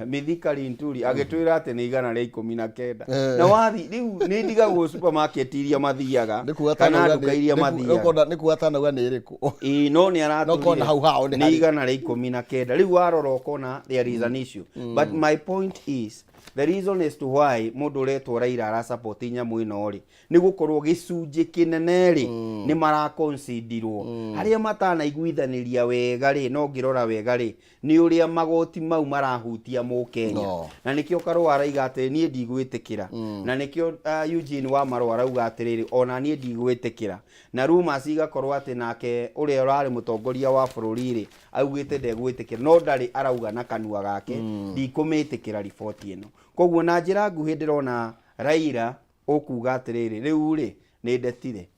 Mithika Linturi agĩtwĩra atĩ nĩ 119. Na wathi rĩu nĩ ndigagwo supermarket iria mathiaga Nĩ kuga kana atanauga nduka iria mathiaga. Nĩ kuga atanauga nĩ ĩrĩkũ. Ĩĩ, no nĩ No kona aratwĩrire hau hao nĩ nĩ harĩ. 119. Rĩu warora ũkona there is an issue, but my point is the reason as to why mũndũ ũretwo Raila arasupport nyamũ ĩno rĩ, nĩ gũkorwo gĩcunjĩ kĩnene rĩ, nĩ maraconsiderwo harĩa matanaiguithanĩria wega rĩ, no ngĩrora wega rĩ, nĩ ũrĩa magoti mau marahutia mũkenya. No. Na nĩkĩo Karũa araiga atĩ niĩ ndigwĩtĩkĩra, na nĩkĩo Eugene Wamalwa arauga atĩrĩrĩ, ona niĩ ndigwĩtĩkĩra, na rumors igakorwo atĩ nake ũrĩa ũrarĩ mũtongoria wa bũrũri rĩ, augĩte ndegwĩtĩkĩra, no ndarĩ arauga na kanua gake ndikũmĩtĩkĩra riboti ĩno. Koguo na njĩra nguhĩ ndĩrona Raila ũkuga atĩrĩrĩ, rĩu rĩ, nĩ ndetire.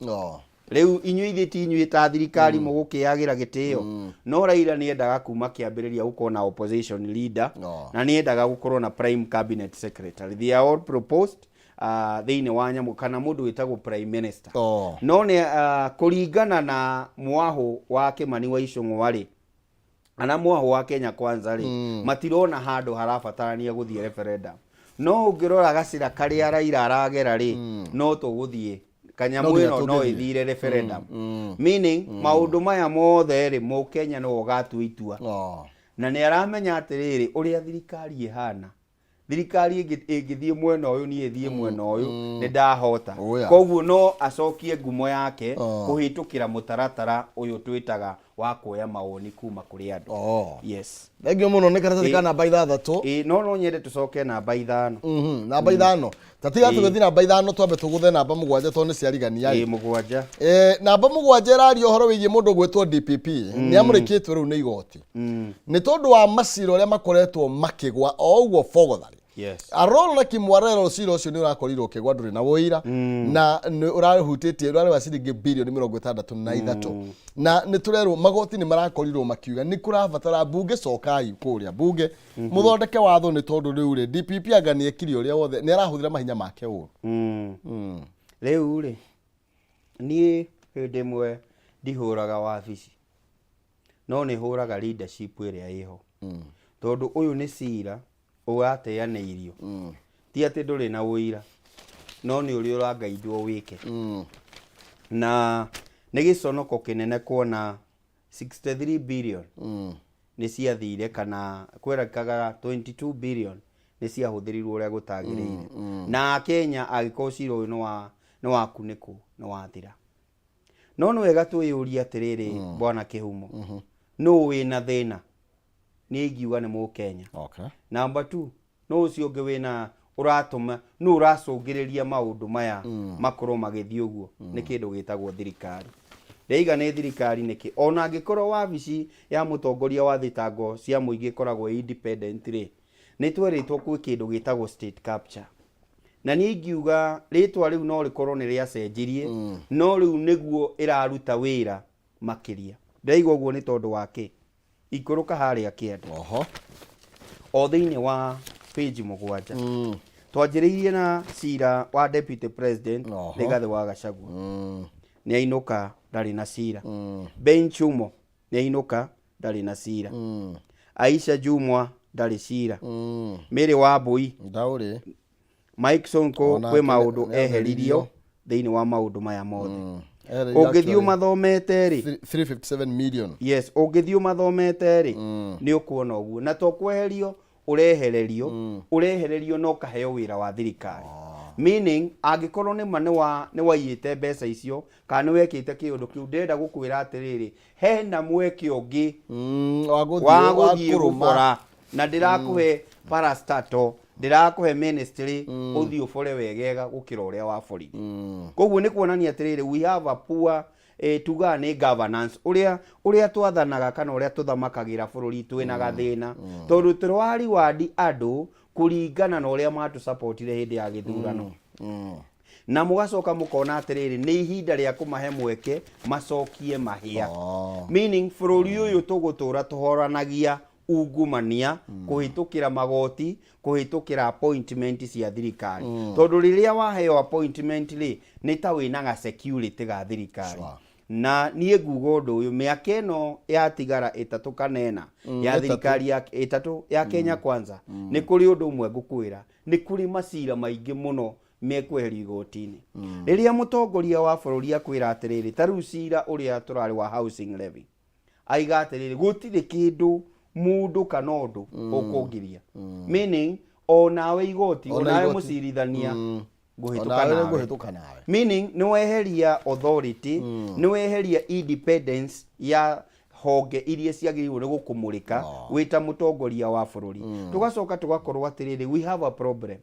Rĩu inyuĩ ithuĩ ti inyuĩ ta thirikari mũgũkĩagĩra gĩtĩo, no Raila nĩ endaga kuma kĩambĩrĩria gũkorwo na opposition leader na nĩ endaga gũkorwo na prime cabinet secretary. They are all proposed thĩinĩ wa nyamũ kana mũndũ wĩtagwo prime minister. No nĩ kũringana na mwahũ wa Kĩmani wa Ichung'wa rĩ, kana mwahũ wa Kenya Kwanza rĩ, matirona handũ harabatarania gũthiĩ referendum. No ũngĩrora gacĩra karĩa Raila aragera rĩ, no tũgũthiĩ kanyamũ No nginya ĩno no tũngĩthiĩ. ĩthire referendum, meaning maũndũ maya mothe rĩ, mũkenya nĩwe ũgatua itua. Na nĩ aramenya atĩrĩrĩ, ũrĩa thirikari ĩhana, thirikari ĩngĩthiĩ mwena ũyũ, niĩ ĩthiĩ mwena ũyũ, nĩ ndahota. Oh, yeah. Koguo no acokie ngumo yake kũhĩtũkĩra mũtaratara ũyũ twĩtaga Wa kuoya mawoni kuma kũrĩ andũ. Oh. Yes. Thengiũ mũno nĩ karatathi ka namba 6. Ĩĩ, no nyende tũcoke namba 5. Namba 5, tatiga tũgĩthiĩ namba 5, twambe tũgũthe namba 7 tondũ nĩ ciarigania. Ĩĩ, 7. Namba 7 ĩraria ũhoro wĩgiĩ mũndũ ũgwĩtwo DPP. Nĩ amũrĩkĩtwo rĩu nĩ igoti nĩ tondũ wa macira ũrĩa makoretwo makĩgwa o ũguo bogothari. Arol na Kimwarero, cira ũcio nĩ ũrakorirwo ũkĩgwa, ndũrĩ na ũira, na nĩ ũrahutĩtie, ũrarĩ wa ciringi birioni 63, na nĩ tũrerwo magoti nĩ marakorirwo makiuga nĩ kũrabatara mbunge, cokai kũrĩa mbunge mũthondeke watho, nĩ tondũ rĩu rĩ DPP anga nĩ ekire ũrĩa wothe, nĩ arahũthĩra mahinya make ũru. Rĩu rĩ, niĩ hĩndĩ ĩmwe ndihũraga wabici, no nĩ hũraga leadership ĩrĩa ĩho, tondũ ũyũ nĩ cira ũrateanĩirio. Ti atĩ ndũrĩ na ũira, no nĩ ũrĩa ũrangaindwo wĩke. Na nĩ gĩconoko kĩnene kuona 63 billion nĩ ciathire, kana kwerekaga 22 billion nĩ ciahũthĩrirwo ũrĩa gũtagĩrĩire, na Akenya angĩkorwo cira ũyũ nĩ wakunĩkwo nĩ wathira. No nĩ wega twĩyũrie atĩrĩrĩ, bwana Kĩhumo, nũ wĩna thĩna? Niĩ ingiuga nĩ Mũkenya. Number two, no ũcio ũngĩ wĩna ũratũma, nũ ũracũngĩrĩria maũndũ maya makorwo magĩthiĩ ũguo? Nĩ kĩndũ gĩtagwo thirikari. Ndĩiga nĩ thirikari nĩkĩ? Ona angĩkorwo wabici ya mũtongoria wa thitango cia mũingĩ ĩkoragwo ĩ independent rĩ, nĩ twerĩtwo kwĩ kĩndũ gĩtagwo state capture, na niĩ ingiuga rĩtwa rĩu no rĩkorwo nĩ rĩacenjirie, no rĩu nĩguo ĩraruta wĩra makĩria. Ndĩraigua ũguo nĩ tondũ wa kĩ? Ikũrũka harĩa kĩanda. O thĩinĩ wa page 7. Twanjĩrĩirie na cira wa deputy president Rigathĩ wa Gachagua. Nĩ ainũka, ndarĩ na cira. Ben Chumo nĩ ainũka, ndarĩ na cira. Aisha Jumwa ndarĩ cira. Mary Wambui Ndaũrĩ. Mike Sonko Onake kwĩ maũndũ nĩ eheririo eheririo. Thĩinĩ wa maũndũ maya mothe, Ehererio ũngĩthiĩ actually ũmathomete rĩ, 357 million. Yes, ũngĩthiĩ ũmathomete rĩ, nĩ ũkuona ũguo, na to kweherio ũrehererio, ũrehererio na ũkaheo wĩra wa thirikari, meaning angĩkorwo nĩma nĩ waiyĩte mbeca icio kana nĩ wekĩte kĩũndũ kĩu, ndĩrenda gũkwĩra atĩrĩrĩ, hena mweke ũngĩ wa gũthiĩ wa wa gũthiĩ kũrũma. Gũbora na ndĩrakũhe parastatal, ndĩrakũhe ministry, ũthiĩ ũbore wegega gũkĩra ũrĩa waborire. Koguo nĩ kuonania atĩrĩrĩ, we have a poor tugaga nĩ governance, ũrĩa twathanaga kana ũrĩa tũthamakagĩra bũrũri, twĩna gathĩna, tondũ tũrariwandi andũ kũringana na ũrĩa matũsapotire hĩndĩ ya gĩthurano, na mũgacoka mũkona atĩrĩrĩ, nĩ ihinda rĩa kũmahe mweke macokie mahĩa. Meaning bũrũri ũyũ tũgũtũra tũhoranagia ungumania kũhĩtũkĩra magoti, kũhĩtũkĩra appointment cia thirikari, tondũ rĩrĩa waheo appointment rĩ, nĩ ta wĩna ga security ga thirikari. Na niĩ nguga ũndũ ũyũ, mĩaka ĩno yatigara 3 kana 4 ya 3. Thirikari ya 3 ya Kenya Kwanza, nĩ kũrĩ ũndũ ũmwe ngũkwĩra, nĩ kũrĩ macira maingĩ mũno mekweherio igoti-inĩ rĩrĩa mũtongoria wa bũrũri akwĩra atĩrĩrĩ, ta rĩu cira ũrĩa tũrarĩ wa housing levy, aiga atĩrĩrĩ, gũtirĩ kĩndũ mũndũ kana ũndũ ũkũngiria, meaning onawe igoti, Ona onawe igoti. mũcirithania, ngũhĩtũka Onawe nawe. ngũhĩtũka nawe. Meaning nĩ weheria authority, nĩ weheria independence ya honge iria ciagĩrĩirwo nĩ gũkũmũrĩka wĩ ta mũtongoria wa bũrũri. Tũgacoka tũgakorwo atĩrĩrĩ, we have a problem.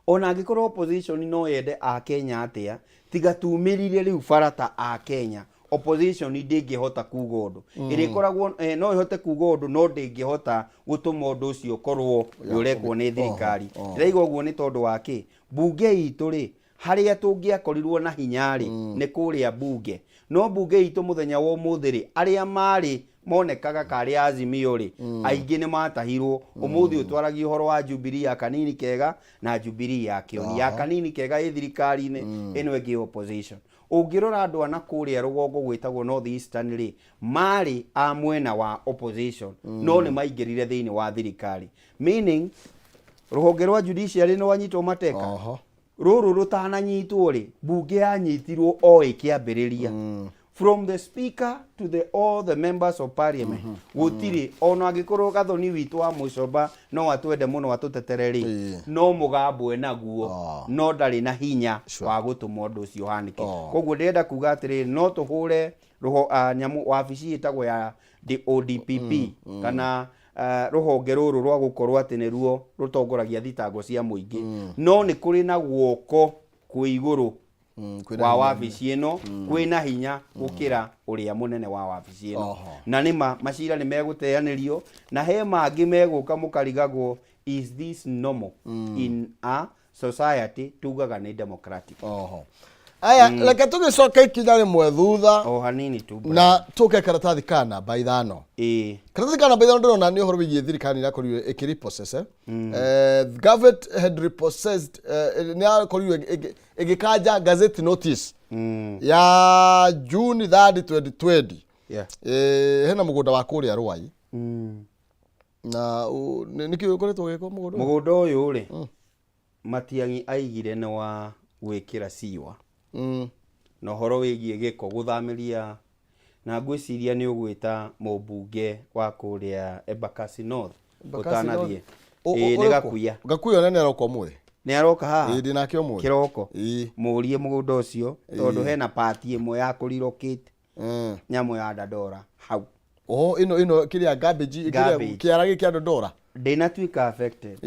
Ona angĩkorwo opposition no yende a Kenya atĩa, tiga tumĩrire rĩu barata a Kenya, opposition ndĩngĩhota kuga ũndũ. Ĩrĩkoragwo no ĩhote kuga ũndũ, no ndĩngĩhota gũtũma ũndũ ũcio ũkorwo nĩ ũrekwo nĩ thirikari. Ndĩraiga ũguo nĩ tondũ wa kĩ? Mbunge itũ rĩ, harĩa tũngĩakorirwo na hinya rĩ, nĩ kũrĩa mbunge, no mbunge itũ mũthenya wa ũmũthĩ rĩ, arĩa marĩ monekaga karĩ Azimio rĩ, aingĩ nĩ matahirwo. Ũmũthĩ ũyũ twaragia ũhoro wa Jubilee ya kanini kega na Jubilee ya kĩoni. Ya kanini kega ĩ thirikari-inĩ, ĩno ĩngĩ opposition. Ũngĩrora andũ a na kũrĩa rũgongo gwĩtagwo North Eastern rĩ, marĩ a mwena wa opposition, no nĩ maingĩrire thĩinĩ wa thirikari, meaning rũhonge rwa judiciary nĩ rwanyitwo mateka. Rũrũ rũtananyitwo rĩ, mbunge yanyitirwo o ĩkĩambĩrĩria. From the speaker to the all the members of parliament, gũtirĩ ona angĩkorwo Gathoni witũ wa Mũcomba no atwende mũno atũtetere rĩ, no mũgambo enaguo, no ndarĩ na hinya wa gũtũma ũndũ ũcio ũhanĩke. Koguo ndĩrenda kuga atĩrĩrĩ, no tũhũre rũho nyamũ wabici ĩtagwo ya ODPP kana rũhonge rũrũ rwa gũkorwo atĩ nĩruo rũtongoragia thitango cia mũingĩ, no nĩ kũrĩ na guoko kwĩ igũrũ kwĩna wa hinya. Wabici ĩno kwĩna hinya gũkĩra ũrĩa mũnene wa wabici ĩno. Na nĩma macira nĩ megũteanĩrio na he mangĩ megũka mũkarigagwo, is this normal in a society tugaga nĩ democratic? Oho. Aya, reke tũgĩcoke ikinya rĩmwe thutha O hanini tu, Brian. Na tũke karatathi ka namba 5. Karatathi ka namba 5 ndĩrona nĩ ũhoro wĩgiĩ thirikari irakorirwo ĩkĩrepossess, eh? Government had repossessed, nĩ yakorirwo ĩgĩkanja gazette notice ya June 3rd 2020. Hena mũgũnda wa kũrĩa Rwai na nĩkĩ ũkoretwo ũgĩkwo mũgũnda ũyũ? Mũgũnda ũyũ rĩ, Matiang'i aigire nĩ wa gwĩkĩra ciwa na ũhoro wĩgiĩ gĩko gũthamĩria, na ngwĩciria nĩ ũgwĩta mũmbunge wa kũrĩa Embakasi North. Embakasi ũtanathiĩ North. Ĩĩ, nĩ Ũrĩkũ? Gakuya. Gakuya ona nĩ aroka ũmũthĩ. Nĩ aroka haha. Ĩĩ, ndĩ nake ũmũthĩ. Kĩroko. Ĩĩ. Mũrie mũgũnda ũcio tondũ hena pati ĩmwe ya kũrelocate nyamũ ya Dandora hau. Oh, ĩno kĩrĩa garbage kĩrĩa Garbage. kĩara gĩkĩ kĩa Dandora. Ndĩnatuĩka affected.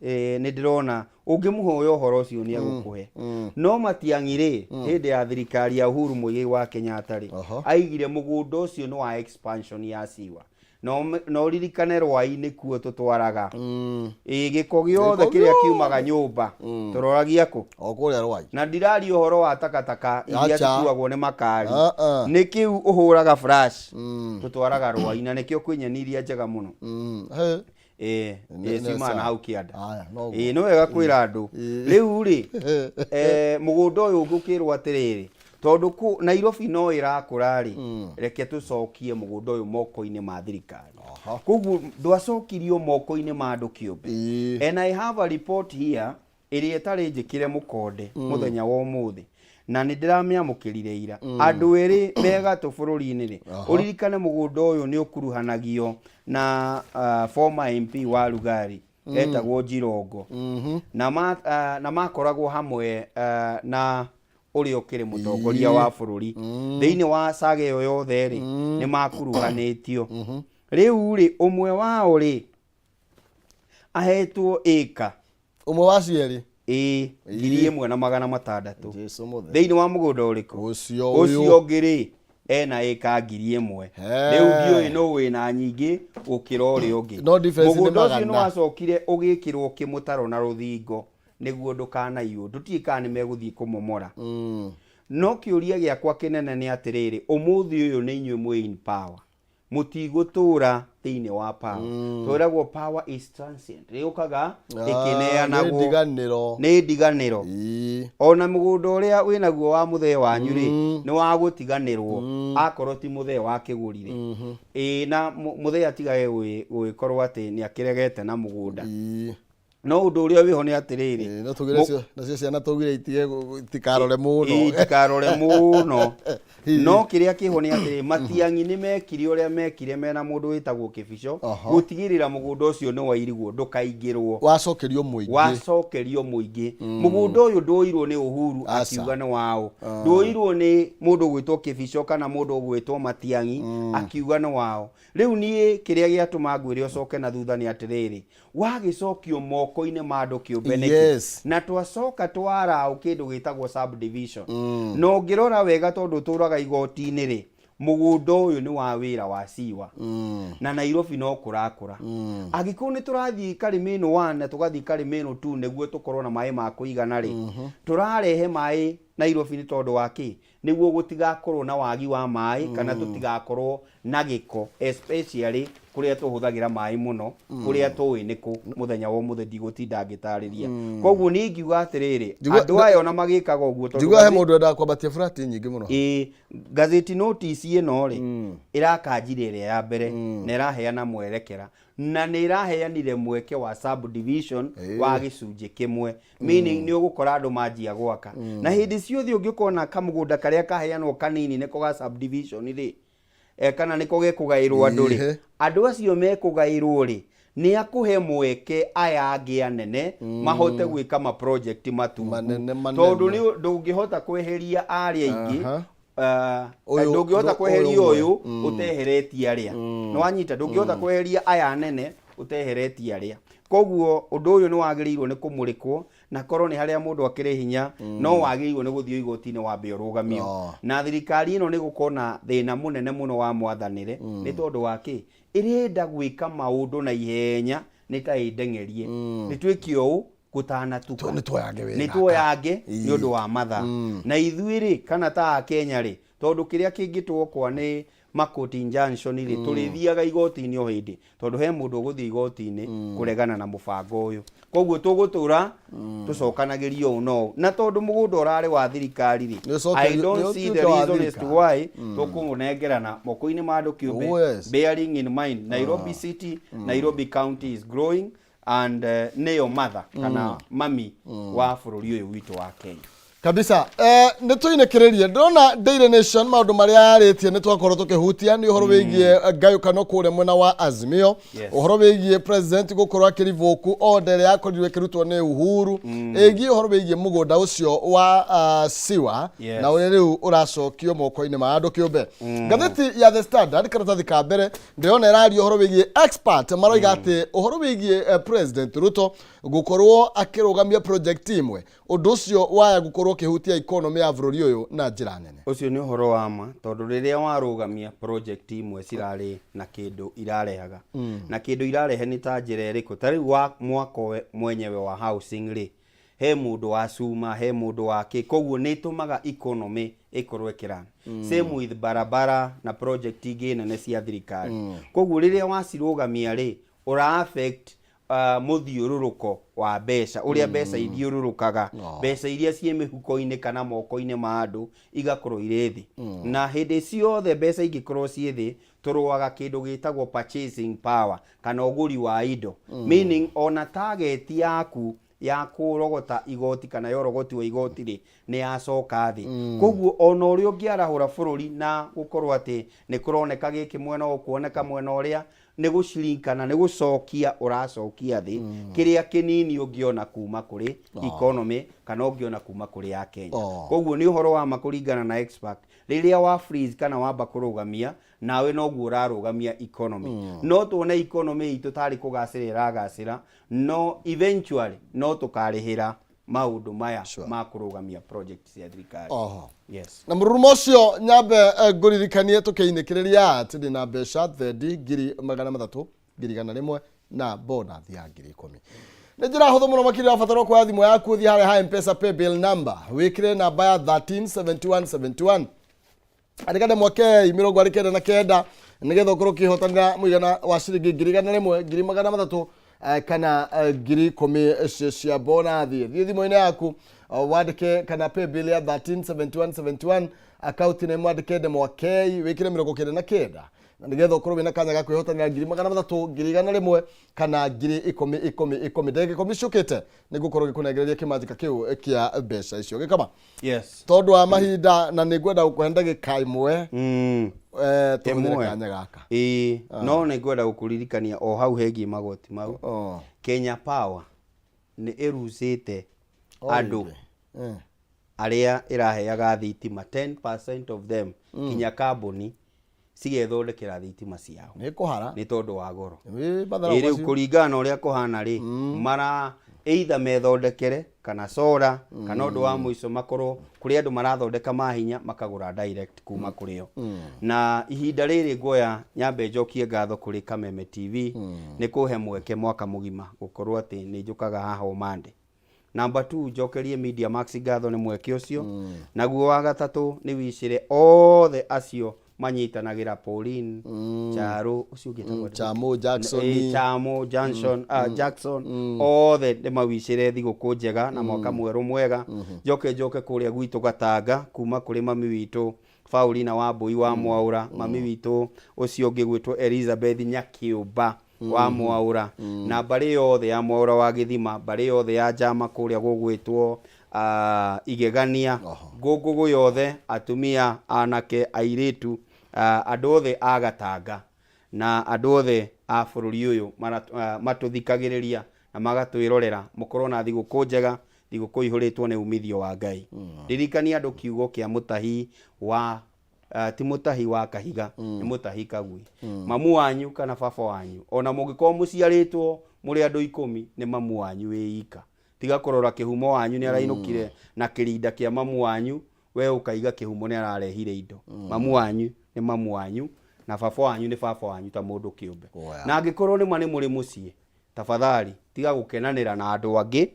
Nĩ ndĩrona ũngĩmũhoya ũhoro ũcio nĩ egũkũhe, no Matiang'i rĩ, hĩndĩ ya thirikari ya Uhuru Muigai wa Kenyatta rĩ, aigire mũgũnda ũcio nĩ wa expansion ya siwa, na ũririkane Rwai nĩkuo tũtwaraga ĩ gĩko gĩothe Gĩko kĩrĩa kiumaga nyũmba, tũroragia kũ? O kũrĩa Rwai. Na ndiraria ũhoro wa takataka iria Acha. cikuagwo nĩ makari. Ah, ah. Nĩ kĩu ũhũraga flash, tũtwaraga Rwai, na nĩkĩo kwĩ nyeni iria njega mũno. He. Ĩĩ, ĩĩ, ciumaga Sawa. Na hau kĩanda. Aya, noguo. Ĩĩ, nĩ wega kwĩra andũ. Rĩu rĩ, mũgũnda ũyũ ngũkĩrwo atĩrĩrĩ, tondũ kũ Nairobi no ĩrakũra rĩ, reke tũcokie mũgũnda ũyũ moko-inĩ ma thirikari. Koguo ndwacokirio moko-inĩ ma andũ kĩũmbe. And I have a report here ĩrĩa ĩtarĩ njĩkĩre mũkonde mũthenya wa ũmũthĩ, na nĩ ndĩramĩamũkĩrire ira. Andũ erĩ megatũ bũrũri-inĩ rĩ, ũririkane mũgũnda ũyũ nĩ ũkuruhanagio na former MP wa Lugari etagwo Jirongo, na makoragwo hamwe na ũrĩa ũkĩrĩ mũtongoria wa bũrũri. Thĩinĩ wa saga ĩyo yothe rĩ, nĩ makuruhanĩtio. Rĩu rĩ, ũmwe wao rĩ, ahetwo ĩka Ũmwe wa cierĩ. Ĩĩ, 1600. Jesu mũtheru. Thĩinĩ wa mũgũnda ũrĩkũ? Ũcio. Ũcio Ũyũ. ũngĩ rĩ, ena ĩka 1000. He. Rĩu ndiũĩ nũ wĩna nyingĩ gũkĩra ũrĩa ũngĩ. No difference nĩ Mũgũnda ũcio nĩ magana. wacokire ũgĩkĩrwo kĩmũtaro na rũthingo nĩguo ndũkanaiywo. Tũtiĩ kana nĩ megũthiĩ kũmomora, no kĩũria gĩakwa kĩnene nĩ atĩrĩrĩ, ũmũthĩ ũyũ nĩ inyuĩ mwĩ in power, mũtigũtũra thĩinĩ wa power. Twĩragwo power is transient, ĩũkaga Nĩ ĩkĩneanagwo. Ndiganĩro. Nĩ ndiganĩro. Ona mũgũnda ũrĩa wĩnaguo wa mũthee wanyu rĩ, nĩ wa gũtiganĩrwo akorwo ti mũthee wakĩgũrire. Ĩĩ, na mũthee atigage gũgĩkorwo atĩ nĩ akĩregete na mũgũnda. No ũndũ ũrĩa wĩho nĩ atĩrĩrĩ, Ĩĩ, no tugire nacio ciana tugire itige itikarore mũno. Ĩĩ, itikarore mũno, no kĩrĩa kĩho nĩ atĩrĩ, Matiang'i nĩ mekire ũrĩa mekire mena mũndũ wĩtagwo Kĩbico gũtigĩrĩra mũgũnda ũcio nĩ wairigwo ndũkaingĩrwo. Wacokerio mũingĩ. Wacokerio mũingĩ. Mũgũnda ũyũ ndwoirwo nĩ Uhuru Aca. akiuga nĩ wao, ndwoirwo nĩ mũndũ ũgwĩtwo Kĩbico kana mũndũ ũgwĩtwo Matiang'i akiuga nĩ wao. Rĩu niĩ kĩrĩa gĩatũma ngwĩre ũcoke na thutha nĩ atĩrĩrĩ, wagĩcokio moko-inĩ ma andũ kĩũmbe nĩkĩ? Na twacoka twaraũ kĩndũ gĩtagwo subdivision, na ũngĩrora wega, tondũ ũtũraga igoti-inĩ rĩ, mũgũnda ũyũ nĩ wa wĩra wa ciwa, na Nairobi no kũrakũra. Angĩkorwo nĩ tũrathiĩ Karĩmĩnũ 1 na tũgathiĩ Karĩmĩnũ 2 nĩguo tũkorwo na maĩ ma kũigana rĩ, tũrarehe maĩ Nairobi nĩ tondũ wa kĩ? Nĩguo gũtigakorwo na wagi wa maĩ kana tũtigakorwo na gĩko, especially kũrĩa tũhũthagĩra maĩ mũno, kũrĩa tũĩ nĩ kũ. Mũthenya wa ũmũthĩ ndigũtinda ngĩtarĩria. Koguo niĩ ingiuga atĩrĩrĩ, andũ aya ona magĩkaga ũguo tondũ Njiguaga he mũndũ wendaga kwambatia burati nyingĩ mũno. Ĩĩ, gazeti notice ĩno rĩ, ĩrakanjire ĩrĩa ya mbere na ĩraheana mwerekera, na nĩ ĩraheanire mweke wa subdivision wa gĩcunjĩ kĩmwe, meaning nĩ ũgũkora andũ manjia gwaka, na hĩndĩ ciothe ũngĩkona kamũgũnda. Karĩa kaheanwo kanini nĩko ga subdivision rĩ, kana nĩko gekũgaĩrwo andũ rĩ, andũ acio mekũgaĩrwo rĩ, nĩ akũhe mweke aya angĩ anene mahote gwĩka ma project matungu. Manene, manene. Tondũ nĩ ndũngĩhota kweheria arĩa aingĩ, Ũyũ- ndũngĩhota ũyũ kweheria ũmwe. ũyũ ũteheretie arĩa. Nĩ wanyita? Ndũngĩhota kweheria aya anene ũteheretie arĩa. Koguo ũndũ ũyũ nĩ wagĩrĩirwo nĩ kũmũrĩkwo, na korwo nĩ harĩa mũndũ akĩrĩ hinya, no wagĩrĩirwo nĩ gũthiĩ igoti-inĩ wambe ũrũgamio. Na thirikari ĩno nĩ gũkorwo na thĩna mũnene mũno wa mwathanĩre, nĩ tondũ wa kĩ? Ĩrenda gwĩka maũndũ na ihenya, nĩ ta ĩndeng'erie, nĩ twĩke ũũ gũtanatuka. Nĩ tuoyange wĩra. Nĩ tuoyange nĩ ũndũ wa mathaa. Na ithuĩ rĩ, kana ta Akenya rĩ, tondũ kĩrĩa kĩngĩtwokwa nĩ ma court injunction rĩ, tũrĩthiaga igoti-inĩ o hĩndĩ, tondũ he mũndũ ũgũthiĩ igoti-inĩ kũregana na mũbango ũyũ. Koguo tũgũtũra tũcokanagĩrio ũũ na ũũ, na tondũ mũgũnda ũrarĩ wa thirikari rĩ, Nĩ ũcoke- I don't nĩ see the ũtuĩke wa reason as to thirikari. why tũkũnengerana moko-inĩ ma andũ kĩũmbe. Oh, yes. Bearing in mind Nairobi City, Nairobi County is growing and nĩyo mother kana mami wa bũrũri ũyũ witũ wa Kenya. Kabisa. Nä tå inä kä rä rie ndĩrona Daily Nation maũndũ marĩa yarĩtie nĩ twakorwo tũkĩhutia nĩ ũhoro wĩgiĩ ngayũkano kũrĩa mwena wa Azimio, ũhoro wĩgiĩ president gũkorwo akĩrivoku order ĩrĩa yakorirwo ĩkĩrutwo nĩ Uhuru, ĩgiĩ ũhoro wĩgiĩ mũgũnda ũcio wa Siwa na ũrĩa rĩu ũracokio moko-inĩ ma andũ kĩũmbe. Ngathĩti ya The Standard, karatathi ka mbere, ndĩrona ĩraria ũhoro wĩgiĩ expert maroiga atĩ ũhoro wĩgiĩ President Ruto gũkorwo akĩrũgamia project imwe, ũndũ ũcio waya gũkorwo ũkĩhutia economy ya bũrũri ũyũ na njĩra nene. Ũcio nĩ ũhoro wa ma, tondũ rĩrĩa warũgamia project imwe cirarĩ na kĩndũ irarehaga, na kĩndũ irarehe nĩ ta njĩra ĩrĩkũ? Ta rĩu wa mwako mwenyewe wa housing rĩ, he mũndũ wa cuma, he mũndũ wa kĩ, koguo nĩ ĩtũmaga economy ĩkorwo ĩkĩrun. Same with barabara na project ingĩ nene cia thirikari. Koguo rĩrĩa wacirũgamia rĩ, ũra affect mũthiũrũrũko wa mbeca, ũrĩa mbeca ithiũrũrũkaga, mbeca iria ciĩ mĩhuko-inĩ kana moko-inĩ ma andũ igakorwo irĩ thĩ. Na hĩndĩ ciothe mbeca ingĩkorwo ciĩ thĩ, tũrũaga kĩndũ gĩtagwo purchasing power kana ũgũri wa indo, meaning ona target yaku ya kũrogota igoti kana ya ũrogoti wa igoti rĩ, nĩ yacoka thĩ. Koguo ona ũrĩa ũngĩarahũra bũrũri na gũkorwo atĩ nĩ kũroneka gĩkĩ mwena ũyũ, kuoneka mwena ũrĩa, nĩ gũcirinkana, nĩ gũcokia ũracokia thĩ kĩrĩa kĩnini ũngĩona kuma kũrĩ economy kana ũngĩona kuma kũrĩ ya Kenya. Koguo nĩ ũhoro wa ma kũringana na expert, rĩrĩa wa freeze kana wamba kũrũgamia, nawe noguo ũrarũgamia economy. No tuone economy itũ tarĩ kũgacĩra ĩragacĩra, no eventually no tũkarĩhĩra maũndũ maya ma kũrũgamia project cia thirikari. Yes. Na mũrurumo ũcio nyambe ngũririkanie tũkĩinĩkĩrĩria atĩ ndĩ na mbeca thendi 300,000, 100,000 na bonus ya 10,000. Nĩ njĩra hũthũ mũno makĩria, wabatara kuoya thimũ yaku, ũthiĩ harĩa ha M-Pesa paybill number, wĩkĩre namba ya 137171, andĩka ndemwa K 99, nĩgetha ũkorwo ũkĩhotanĩra mũigana wa ciringi 100,000, 300,000 kana 10,000 icio cia bonathi. Thiĩ thimũ-inĩ yaku, wandĩke kana paybill ya 137171, akaunti name wandĩke ndemwa K, wĩkĩre 99, na nĩgetha ũkorwo wĩna kanya ga kwĩhotanĩra 300,000, 100,000 kana 10,000, 10, 10. Ndagĩka 10 ciũkĩte nĩ ngũkorwo ngĩkũnengereria kĩmanjĩka kĩu kĩa mbeca icio gĩkama. Tondũ wa mahinda na nĩ ngwenda gũkũhe ndagĩka 1, tũhũthĩre Ĩmwe. kanya gaka. Ĩĩ, no nĩ ngwenda gũkũririkania o hau hegiĩ magoti mau, Kenya Power nĩ ĩrucĩte andũ Rĩngĩ. Arĩa ĩraheaga thitima, 10% of them, kinya kambuni cigethondekera thitima ciao. Nĩ kũhara. Nĩ tondũ wa goro. Ĩ, matharaũ Ĩ, rĩu macio. Kũringana na ũrĩa kũhana rĩ, mara either methondekere kana solar, kana ũndũ wa mũico makorwo kũrĩ andũ marathondeka mahinya makagũra direct kuma kũrĩ o. Na ihinda rĩrĩ nguoya nyambe njokie ngatho kũrĩ Kameme TV nĩ kũhe mweke mwaka mũgima gũkorwo atĩ nĩ njũkaga haha o Monday. Number 2, njokerie Media Max ngatho nĩ mweke ũcio. Naguo wa gatatũ nĩ wicĩre othe acio manyitanagĩra, Pauline Charo, ũcio ũngĩ etagwo atĩa? Chamo Jackson. Chamo Johnson, Jackson, othe ndĩmawicĩre thigũkũ njega na mwaka mwerũ mwega. Njoke njoke kũrĩa gwitũ Gatanga, kuma kũrĩ mami witũ Paulina Wambui wa Mwaũra, mami witũ ũcio ũngĩ gwĩtwo Elizabeth Nyakĩũmba wa Mwaũra, na mbarĩ yothe ya Mwaũra wa Gĩthima, mbarĩ yothe ya Njama kũrĩa gũgwĩtwo Igegania. Ngũngũgũ yothe, atumia, anake, airĩtu, andũ othe a Gatanga na andũ othe a bũrũri ũyũ matũthikagĩrĩria na magatwĩrorera, mũkorwo na thigũkũ njega, thigũkũ ihũrĩtwo nĩ umithio wa Ngai. Ririkania andũ kiugo kĩa mũtahi wa ti mũtahi wa kahiga, nĩ mũtahi kagui. Mamu wanyu kana baba wanyu, ona mũngĩkorwo mũciarĩtwo mũrĩ andũ 10, nĩ mamu wanyu wĩ ika. Tiga kũrora kĩhumo wanyu nĩ arainũkire na kĩrinda kĩa mamu wanyu, we ũkaiga kĩhumo nĩ ararehire indo. Mamu wanyu nĩ mamu wanyu na baba wanyu nĩ baba wanyu ta mũndũ kĩũmbe. Na angĩkorwo nĩma nĩ mũrĩ mũciĩ, tafadhali tiga gũkenanĩra na andũ angĩ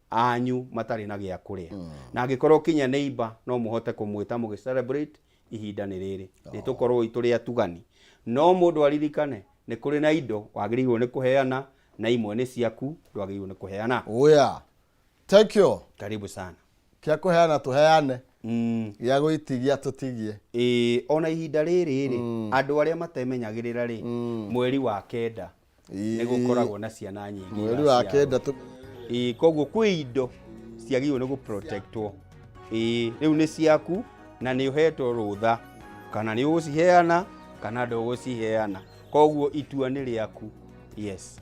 anyu matarĩ na gĩa kũrĩa. Na angĩkorwo kinya neighbor no mũhote kũmwĩta mũgĩ celebrate, ihinda nĩ rĩrĩ nĩ tũkorwo tũrĩ atugani. No mũndũ aririkane nĩ kũrĩ na indo wagĩrĩirwo nĩ kũheana na imwe nĩ ciaku ndwagĩrĩirwo nĩ kũheana. Oya, thank you. Karibu sana. Kĩa kũheana tũheane, gĩa gũitigia tũtigie. Ĩĩ, ona ihinda rĩrĩ rĩ, andũ arĩa matemenyagĩrĩra rĩ, mweri wa 9 nĩ gũkoragwo na ciana nyingĩ Mweri wa iraciarwo. 9. Ĩĩ, koguo kwĩ indo ciagĩrĩirwo nĩ gũprotectwo. Ĩĩ, rĩu nĩ ciaku na nĩ ũhetwo rũtha kana nĩ ũgũciheana kana ndũgũciheana, koguo itua nĩ rĩaku. Yes.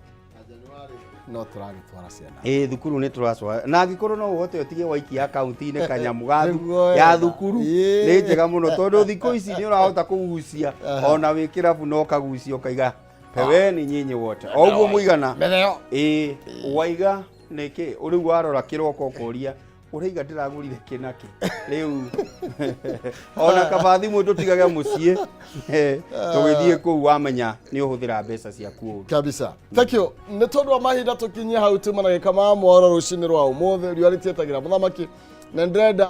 No tũragĩtwara ciana. Ĩĩ, thukuru nĩ tũracwa, na angĩkorwo no ũhote ũtige waikia akaunti-inĩ kanyamũ ga Nĩguo ya wega. thukuru, nĩ njega mũno tondũ thikũ ici nĩ ũrahota kũgucia ona wĩ kĩrabu no ũkagucia ũkaiga peweni nyinyi wote o ũguo mũigana. Mbere. Ĩĩ, waiga nĩkĩ rĩu warora kĩroko ũkoria ũraiga ndĩragũrire kĩnakĩ rĩu, ona kaba thimũ tũtigage mũciĩ tũgĩthiĩ kũu wamenya nĩ ũhũthĩra mbeca ciaku ũru. Kabisa, thank you. Nĩ tondũ wa mahinda tũkinyie hau tuma na gĩka ma mwaro rũcinĩ rwa ũmũthĩ. Riũa rĩtietagĩra mũthamaki na ndĩrenda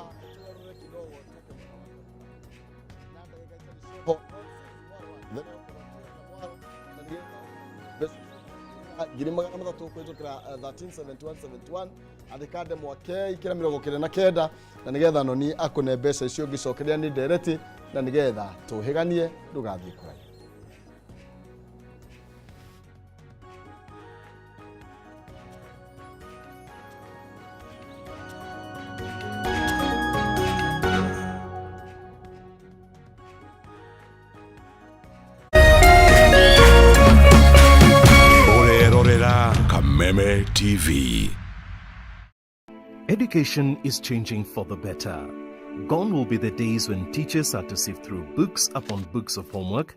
300,000 kũhĩtũkĩra 137171. Andĩka ndemwa K, ikĩra 99 na nĩgetha noni akũne mbeca icio ũngĩcokeria nĩ ndereti na nĩgetha tũhĩganie ndũgathiĩ kũraihu. Ũrerorera Kameme TV. Education is changing for the better. Gone will be the days when teachers had to sift through books upon books of homework.